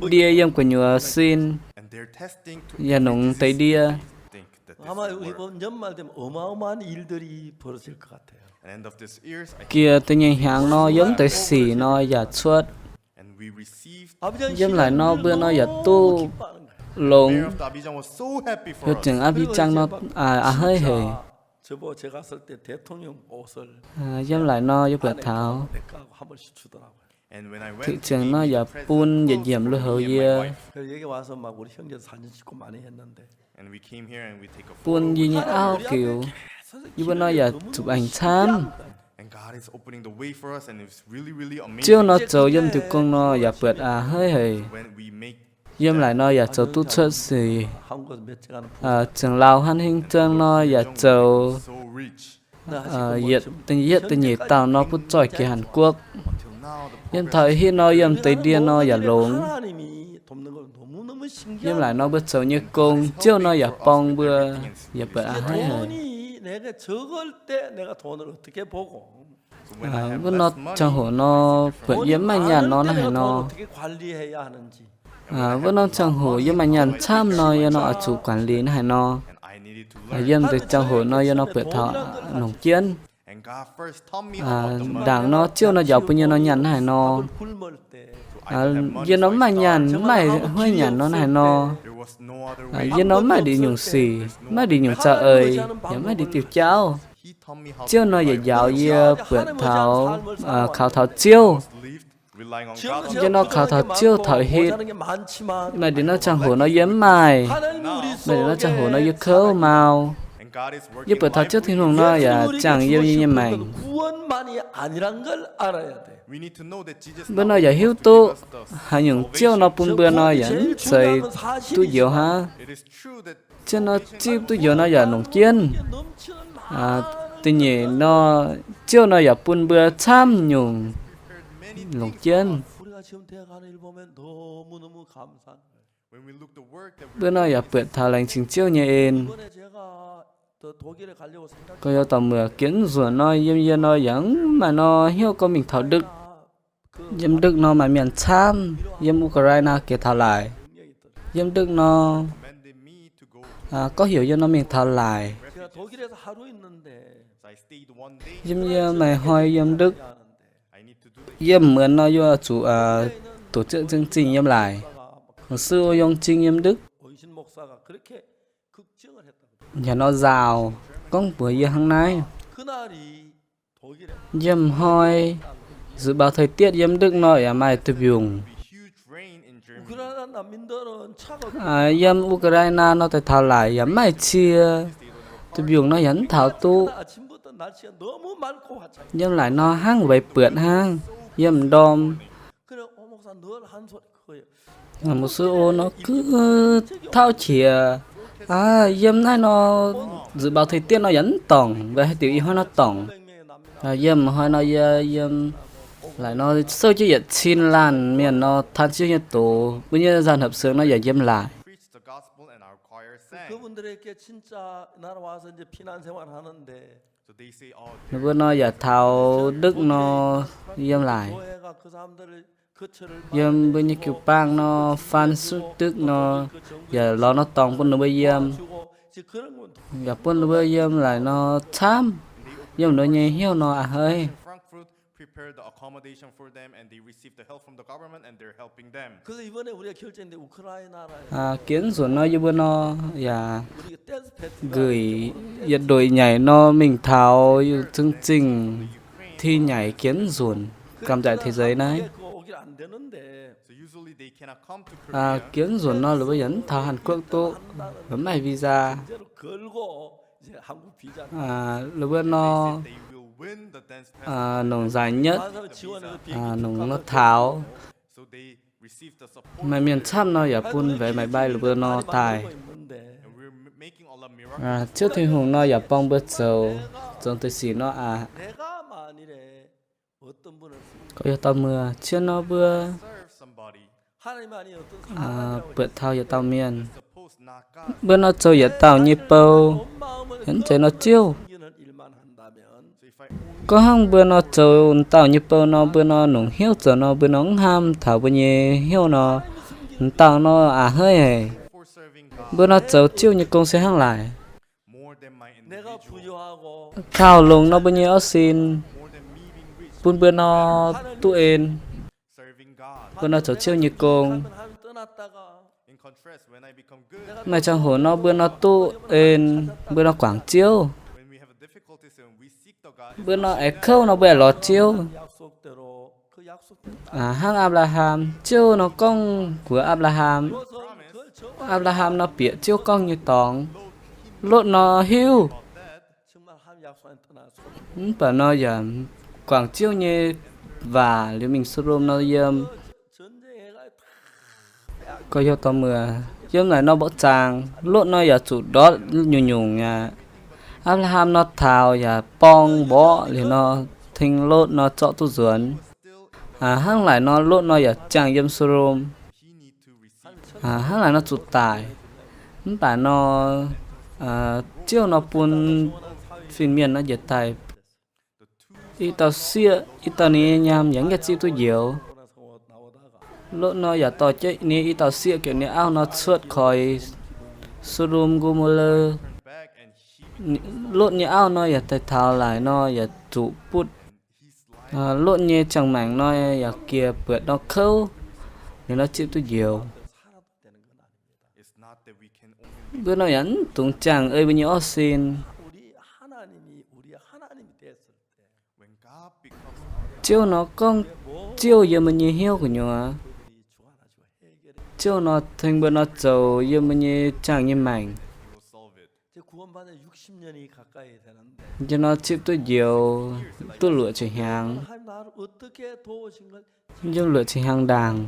ndie yiem gu'nyuoz sin, yaac nongx deix ndie. Giex deix nyei hnyangx nor yiem deix sic nor yaac cuotv. Yiem laaic nor mbuo nor yaac duqv longx. Heuc ziangx A'bijang nor a'hneiv haic. Yiem laaic nor yie buatc taux, tengx ziangx nor yaac bun yietc nyiemc lui-houx yie. Bun yie nyei auv giux. Yie mbuo nor yaac zuqc aengx camv. Ziouv nor zoux yiem diuh gong nor yaac buatc a'hneiv haic. Yiem laaic nor yaac zoux duqv cuotv sic. Ziangh laau hnangv hingv zengv nor yaac zoux yietc da'nyeic, yietc da'nyeic dauh nor butv zoih jiex Hàn Guoqv. Yiem taux hitv nor yiem deix ndie nor yaac longx. Yiem laaic nor mbuo zoux nyei gong, Ziouv nor yaac borng mbuo, yaac buatc a'hneiv haic. Wuov nor ziangh hoc nor buatc yie mv maaih nyaanh nor hnangv haaix nor. Wuov norm ziangh hoc yie maaih nyaanh camv nor, yie nor oix zuqc quản lý hnangv haaix nor. Yiem deix ziangh hoc nor yie nor buatc taux longc jienv. Ndaangc nor Ziouv nor njaaux bun yie nor nyaanh hnangv haaix nor. Yie nor mv maaih nyaanh, mv maaih huaiv nyanc nor hnangv haaix nor. Yie nor mv maaih ndie nyungc sic, mv maaih ndie nyungc zaux eix, yaac mv maaih ndie diuh jauv. Ziouv nor yaac njaaux yie buatc taux, kaux taux Ziouv. Yie nor kaux taux Ziouv taux hitv. Maaih ndie norm ziangh hoc nor yie mv maaih. Maaih ndie norm ziangh hoc nor yie kouv mau. Yie buatc taux Ziouv Tin-Hungh nor yaac ziangh yiem yie nyei maengc. Mbuo nor yaac hiuv duqv haaix nyungc Ziouv nor bun mbuo nor yaac mv zeiz duqv njoux hnangv. Ziouv nor zipv duqv njoux nor yaac longc jienv. Da'nyeic nor, Ziouv nor yaac bun mbuo camv nyungc longc jienv. Mbuo nor yaac buatc taux laengz zingh Ziouv nyei en. Gorx-youz dauh muoc, giex nzuonc nor yiem yie nor yaac mv maaih nor hnyouv gorngv mingh taux Đức. Yiem Đức nor maaih mienh camv, yiem Ukraine geh taux laic. Yiem Đức nor gorngv heuc yie nor mingh taux laic. Yiem yie maaih hnoi yiem Đức, yiem muonz nor yie zuqc tổ chức chương trình yiem laic. Mục sư Ô Yong Trinh yiem Đức nyanc nor nzaaux gorngv mbuox yie hnangv naaiv. Yiem hnoi dự báo thời tiết yiem Đức nor yaac maaih duih mbiungc. Yiem Ukraine nor daaih taux laic yaac mv maaih cie. Duih mbiungc nor yaac mv taux duqv. Yiem laic nor hnangv weic buatc hnangv, yiem m'ndorm. Mục sư Ô nor kuv tauv qiex, yiem naaiv nor dự báo thời tiết nor yaac mv dorngc, weic haaix diuc ih hnoi nor dorngc. Yiem hnoi nor yie yiem laic nor souv jienv yietc cin laanh mienh nor taan Ziouv nyei doz, mbuo nyei dàn hợp xướng nor yaac yiem laic. Ninh mbuo nor yaac taux Đức nor yiem laic. Yiem mbuo nyei jiu-baang nor, Franz Đức nor, yaac lorz nor dorngx bun ninh mbuo yiem. Yaac bun ninh mbuo yiem laic nor camv, yiem ninh mbuo nyei hnyouv nor a'hneiv. Giex nzunc nor yie mbuo nor yaac gửi yietc ndoih nhảy nor mingh taux yungh zingh zingh thi nhảy giex nzunc gam nzaic thế giới naaiv. Giex nzunc nor lih mbuo yaac mv taux Hàn Quốc duqv, mv maaih visa. Lih mbuo nor nongc giải nhất, nongc nor taux. Maaih mienh camv nor yaac bun vé máy bay lih mbuo nor daaih. Ziouv Tin-Hungh nor yaac borng mbuo zoux, zoux deix sic nor aqv. Gorx-youz dauh muoc, cien nor mbuo buatc taux yietc dauh mienh. Mbuo nor zoux yietc dauh nyei bou, yaac mv zeiz nor Ziouv. Gorngv hnangv mbuo nor zoux dauh nyei bou nor, mbuo nor nongc hnyouv zoux nor, mbuo nor mv hnamv taux mbuo nyei hnyouv nor, dauh nor a'hneiv haic. Mbuo nor zoux Ziouv nyei gong se hnangv laaic. Taux longc nor mbuo nyei orv sin, bun mbuo nor duqv en. Mbuo nor zoux Ziouv nyei gong. Maaih ziangh hoc nor mbuo nor duqv en, mbuo nor guangc Ziouv. Mbuo nor aengx kouv nor mbuo aengx lorz Ziouv. Hnangv Apc^laa^ham, Ziouv nor gorngv mbuox Apc^laa^ham, Apc^laa^ham nor bieqc Ziouv gorngv nyei dorngx. Lotv nor hiuv, mv baac nor yaac guangc Ziouv nyei waac liuz mingh So^ndom nor yiem. Gorx-youz dorh muoc, yiem naaic nor mborqv zaangc, Lotv nor yaac zuqc ndortv nyungc-nyungc aqv. Apc^laa^ham nor taux yaac borng mborqv liuz nor, tengx Lotv nor zorqv duqv nzuonx. Hnangv naaic nor Lotv nor yaac ziangh yiem So^ndom. Hnangv naaic nor zuqc daic. Mv baac nor, Ziouv nor bun fin-mienh nor njiec daaih. I dauh sieqv, i dauh ninh nyei nyaam yaac mv gaengh zipv duqv njoux. Lotv nor yaac dorh jienv ninh i dauh sieqv genx ninh auv nor cuotv koix So^ndom Ngo^mo^le. Lotv nyei auv nor yaac daaih taux laaix nor yaac zuqc butv. Lotv nyei ziangh maengc nor yaac gieh buatc nor kouv, ninh nor zipv duqv njoux. Mbuo nor yaac mv dungx ziangh ei mbuo nyei orv sin. Ziouv nor gorngv Ziouv yiem mbuo nyei hnyouv gu'nyuoz, Ziouv nor tengx mbuo nor zoux yiem mbuo nyei ziangh nyei maengc. Yiem nor zipv duqv njoux, duqv luoqc ziepc hnyangx. Yiem luoqc ziepc hnyangx ndaangc,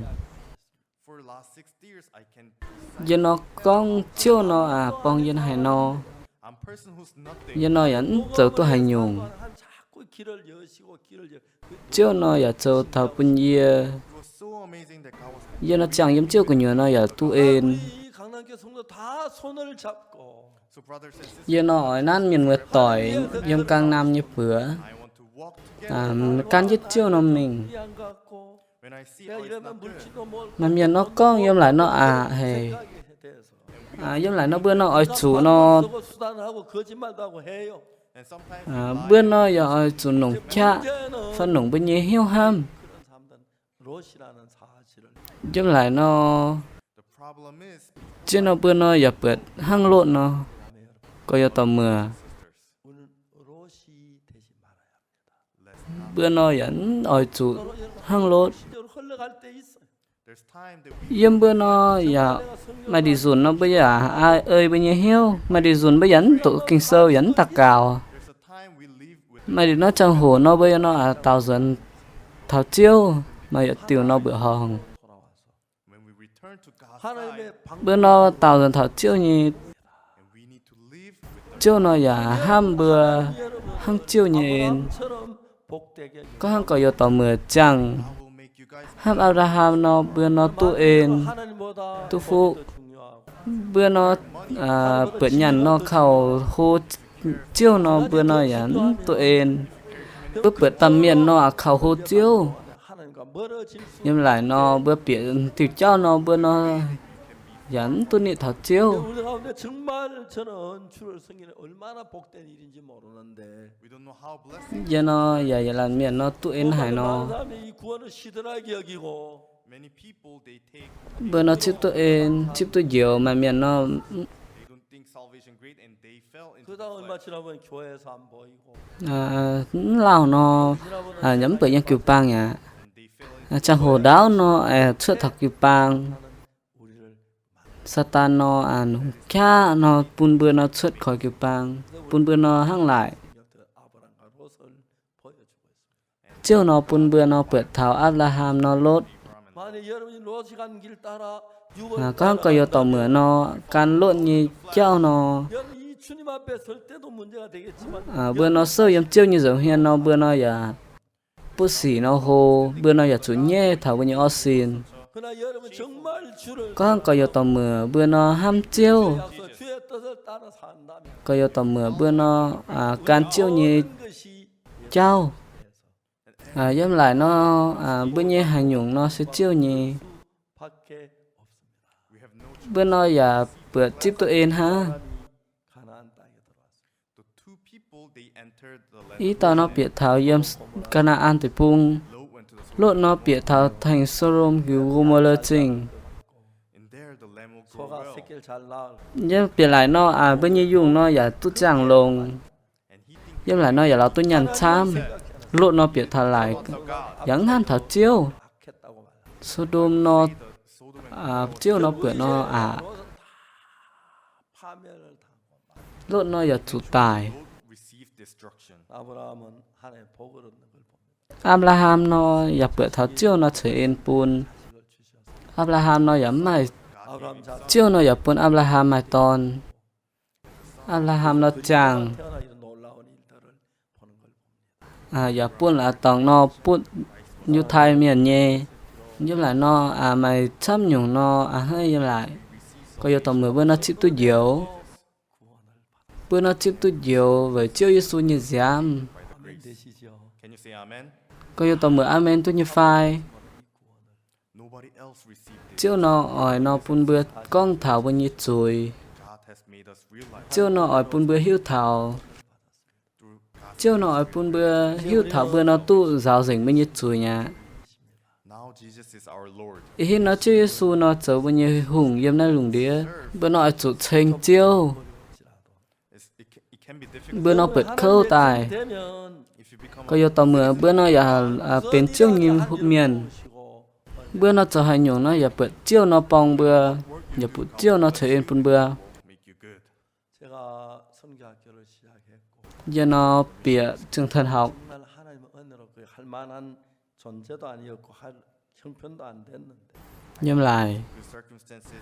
yie nor gorngv Ziouv nor aac borng yie haaix nor, yie nor yaac mv zoux duqv haaix nyungc. Ziouv nor yaac zoux taux bun yie. Yie nor ziangh yiem Ziouv gu'nyuoz nor yaac duqv en. Yie nor oix nanv mienh muoz-doic yiem Gangnaam nyei buoz, gan jienv Ziouv nor mingh. Maaih mienh nor gorngv yiem laaic nor aqc haic. Yiem laaic nor mbuo nor oix zuqc nor, mbuo nor yaac oix zuqc nongc qaqv fai nongc mbuo nyei hnyouv hnamv. Yiem laaic nor, zien nor mbuo nor yaac buatc hnangv Lotv nor, gorx-youz dorh muoc. Mbuo nor yaac mv oix zuqc hnangv Lotv. Yiem mbuo nor yaac maaih ndie nzunc nor mbuo yaac ei mbuo nyei hnyouv. Maaih ndie nzunc mbuo yaac mv doqc Ging-Sou yaac mv daux gaux. Maaih ndie nor ziangh hoc nor mbuo yaac nor daaux nzuonx taux Ziouv, maaih yietc diuh nor mbuoqc horngh. Mbuo nor daaux nzuonx taux Ziouv nyei, Ziouv nor yaac hnamv mbuo hnangv Ziouv nyei en. Gorngv hnangv gorx-youz dorh muoc ziangh hnamv Apc^laa^ham nor, mbuo nor duqv en, duqv fuqv. Mbuo nor buatc nyanc nor kaux hlo Ziouv nor, mbuo nor yaac mv duqv en. Mbuo buatc baamh mienh nor aqc kaux hlo Ziouv. Yiem laaic nor mbuo bieqc diuh jauv nor mbuo nor yaac mv duqv nitv taux Ziouv. Yie nor yaac yietc laanh mienh nor duqv en haaix nor, mbuo nor zipv duqv en, zipv duqv njoux. Maaih mienh nor mv lauh nor, yaac mv buatc yiem jiu-baang aqv. Ziangh hoc ndaauv nor, cuotv taux jiu-baang. Saadaan nor, nongc qaqv nor bun mbuo nor cuotv koix jiu-baang, bun mbuo nor hnangv laaic. Ziouv nor bun mbuo nor buatc taux Apc^laa^ham nor Lotv. Gorngv gorx-youz dorh muoc nor, gan Lotv nyei jauv nor, mbuo nor souv yiem Ziouv nyei nza'hmien nor, mbuo nor yaac buov sic nor hlo, mbuo nor yaac zuqc nyaiv taux mbuo nyei orv sin. Gorngv gorx-youz dorh muoc mbuo nor hnamv Ziouv, gorx-youz dorh muoc mbuo nor gan Ziouv nyei jauv, yiem laaic nor mbuo nyei haaix nyungc nor se Ziouv nyei. Mbuo nor yaac buatc zipv duqv en hnangv. Ih dauh nor bieqc taux yiem Gaa^naa^an Deic-Bung. Lotv nor bieqc taux tengx So^ndom liuz Ngo^mo^le Zingh. Yiem bieqc laaic nor mbuo nyei yungh nor yaac duqv ziangh longx. Yiem laaic nor yaac lorz duqv nyaanh camv. Lotv nor bieqc taux laaic yaac mv hnamv taux Ziouv. So^ndom nor, Ziouv nor buatc nor aqc. Lotv nor yaac zuqc daic. Apc^laa^ham nor yaac buatc taux Ziouv nor ceix en bun. Apc^laa^ham nor yaac mv maaih, Ziouv nor yaac bun Apc^laa^ham maaih dorn. Apc^laa^ham nor ziangh yaac bun laaix dorngx nor butv Yiutai Mienh nyei. Yiem laaic nor maaih camv nyungc nor a'hneiv yiem laaic. Gorx-youz dorh muoc mbuo nor zipv duqv njoux. Mbuo nor zipv duqv njoux weic Ziouv Yesu nyei nziaamv. Gorx-youz dorh muoc aamen duqv nyei fai? Ziouv nor oix nor bun mbuo gorngv taux mbuo nyei zuiz. Ziouv nor oix bun mbuo hiuv taux. Ziouv nor oix bun mbuo hiuv taux mbuo nor duqv nzaaux nzengc mbuo nyei zuiz aqv. Ih hitv nor Ziouv Yesu nor zoux mbuo nyei hungh yiem naaiv lungh ndiev. Mbuo nor oix zuqc ceng Ziouv. Mbuo nor buatc kouv daaih. Gorx-youz dorh muoc mbuo nor yaac benx Ziouv nyei mienh. Mbuo nor zoux haaix nyungc nor yaac buatc Ziouv nor borng mbuo, yaac buatc Ziouv nor ceix en bun mbuo. Yie nor bieqc trường thần học. Yiem laaic,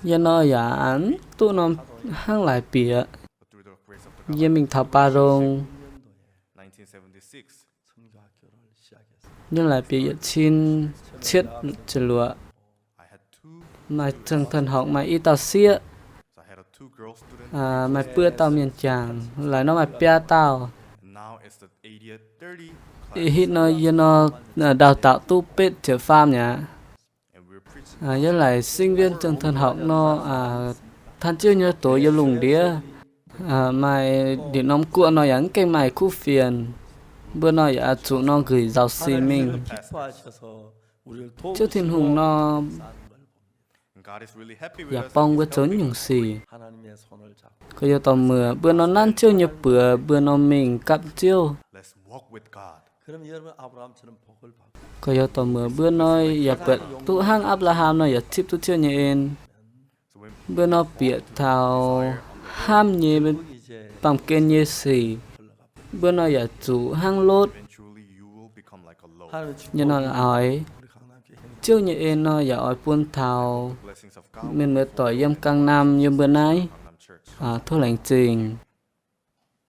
yie nor yaac duqv norm hnangv laaic bieqc. Yie mingh taux Baa Ndongh. Yiem laaic bieqc yietc cin cietv ziepc luoqc, maaih trường thần học maaih i dauh sieqv, maaih buo dauh mienh jangc, laaic nor maaih biaa dauh. Ih hitv nor yie nor đào tạo duqv betv ziepc faam mi'aqv. Yiem laaic sinh viên trường thần học nor tanh Ziouv nyei doz yiem lungh ndiev. Maaih ndiev norm guoqv nor yaac mv gaengh maaih kuv fienx. Mbuo nor yaac zuqc nor nqox nzauh sin mingh. Ziouv Tin-Hungh nor yaac borng mbuo zoux nyungc sic. Gorx-youz dorh muoc mbuo nor nanv Ziouv nyei buoz, mbuo nor mingh gapv Ziouv. Gorx-youz dorh muoc mbuo nor yaac buatc duqv hnangv Apc^laa^ham nor yaac zipv duqv Ziouv nyei en. Mbuo nor bieqc taux hnamv nyei baamh gen nyei sic, mbuo nor yaac zuqc hnangv Lotv nyei nor oix. Ziouv nyei en nor yaac oix bun taux mienh muoz-doic yiem Gangneim yiem mbuo naaiv. Tov laengz zingh.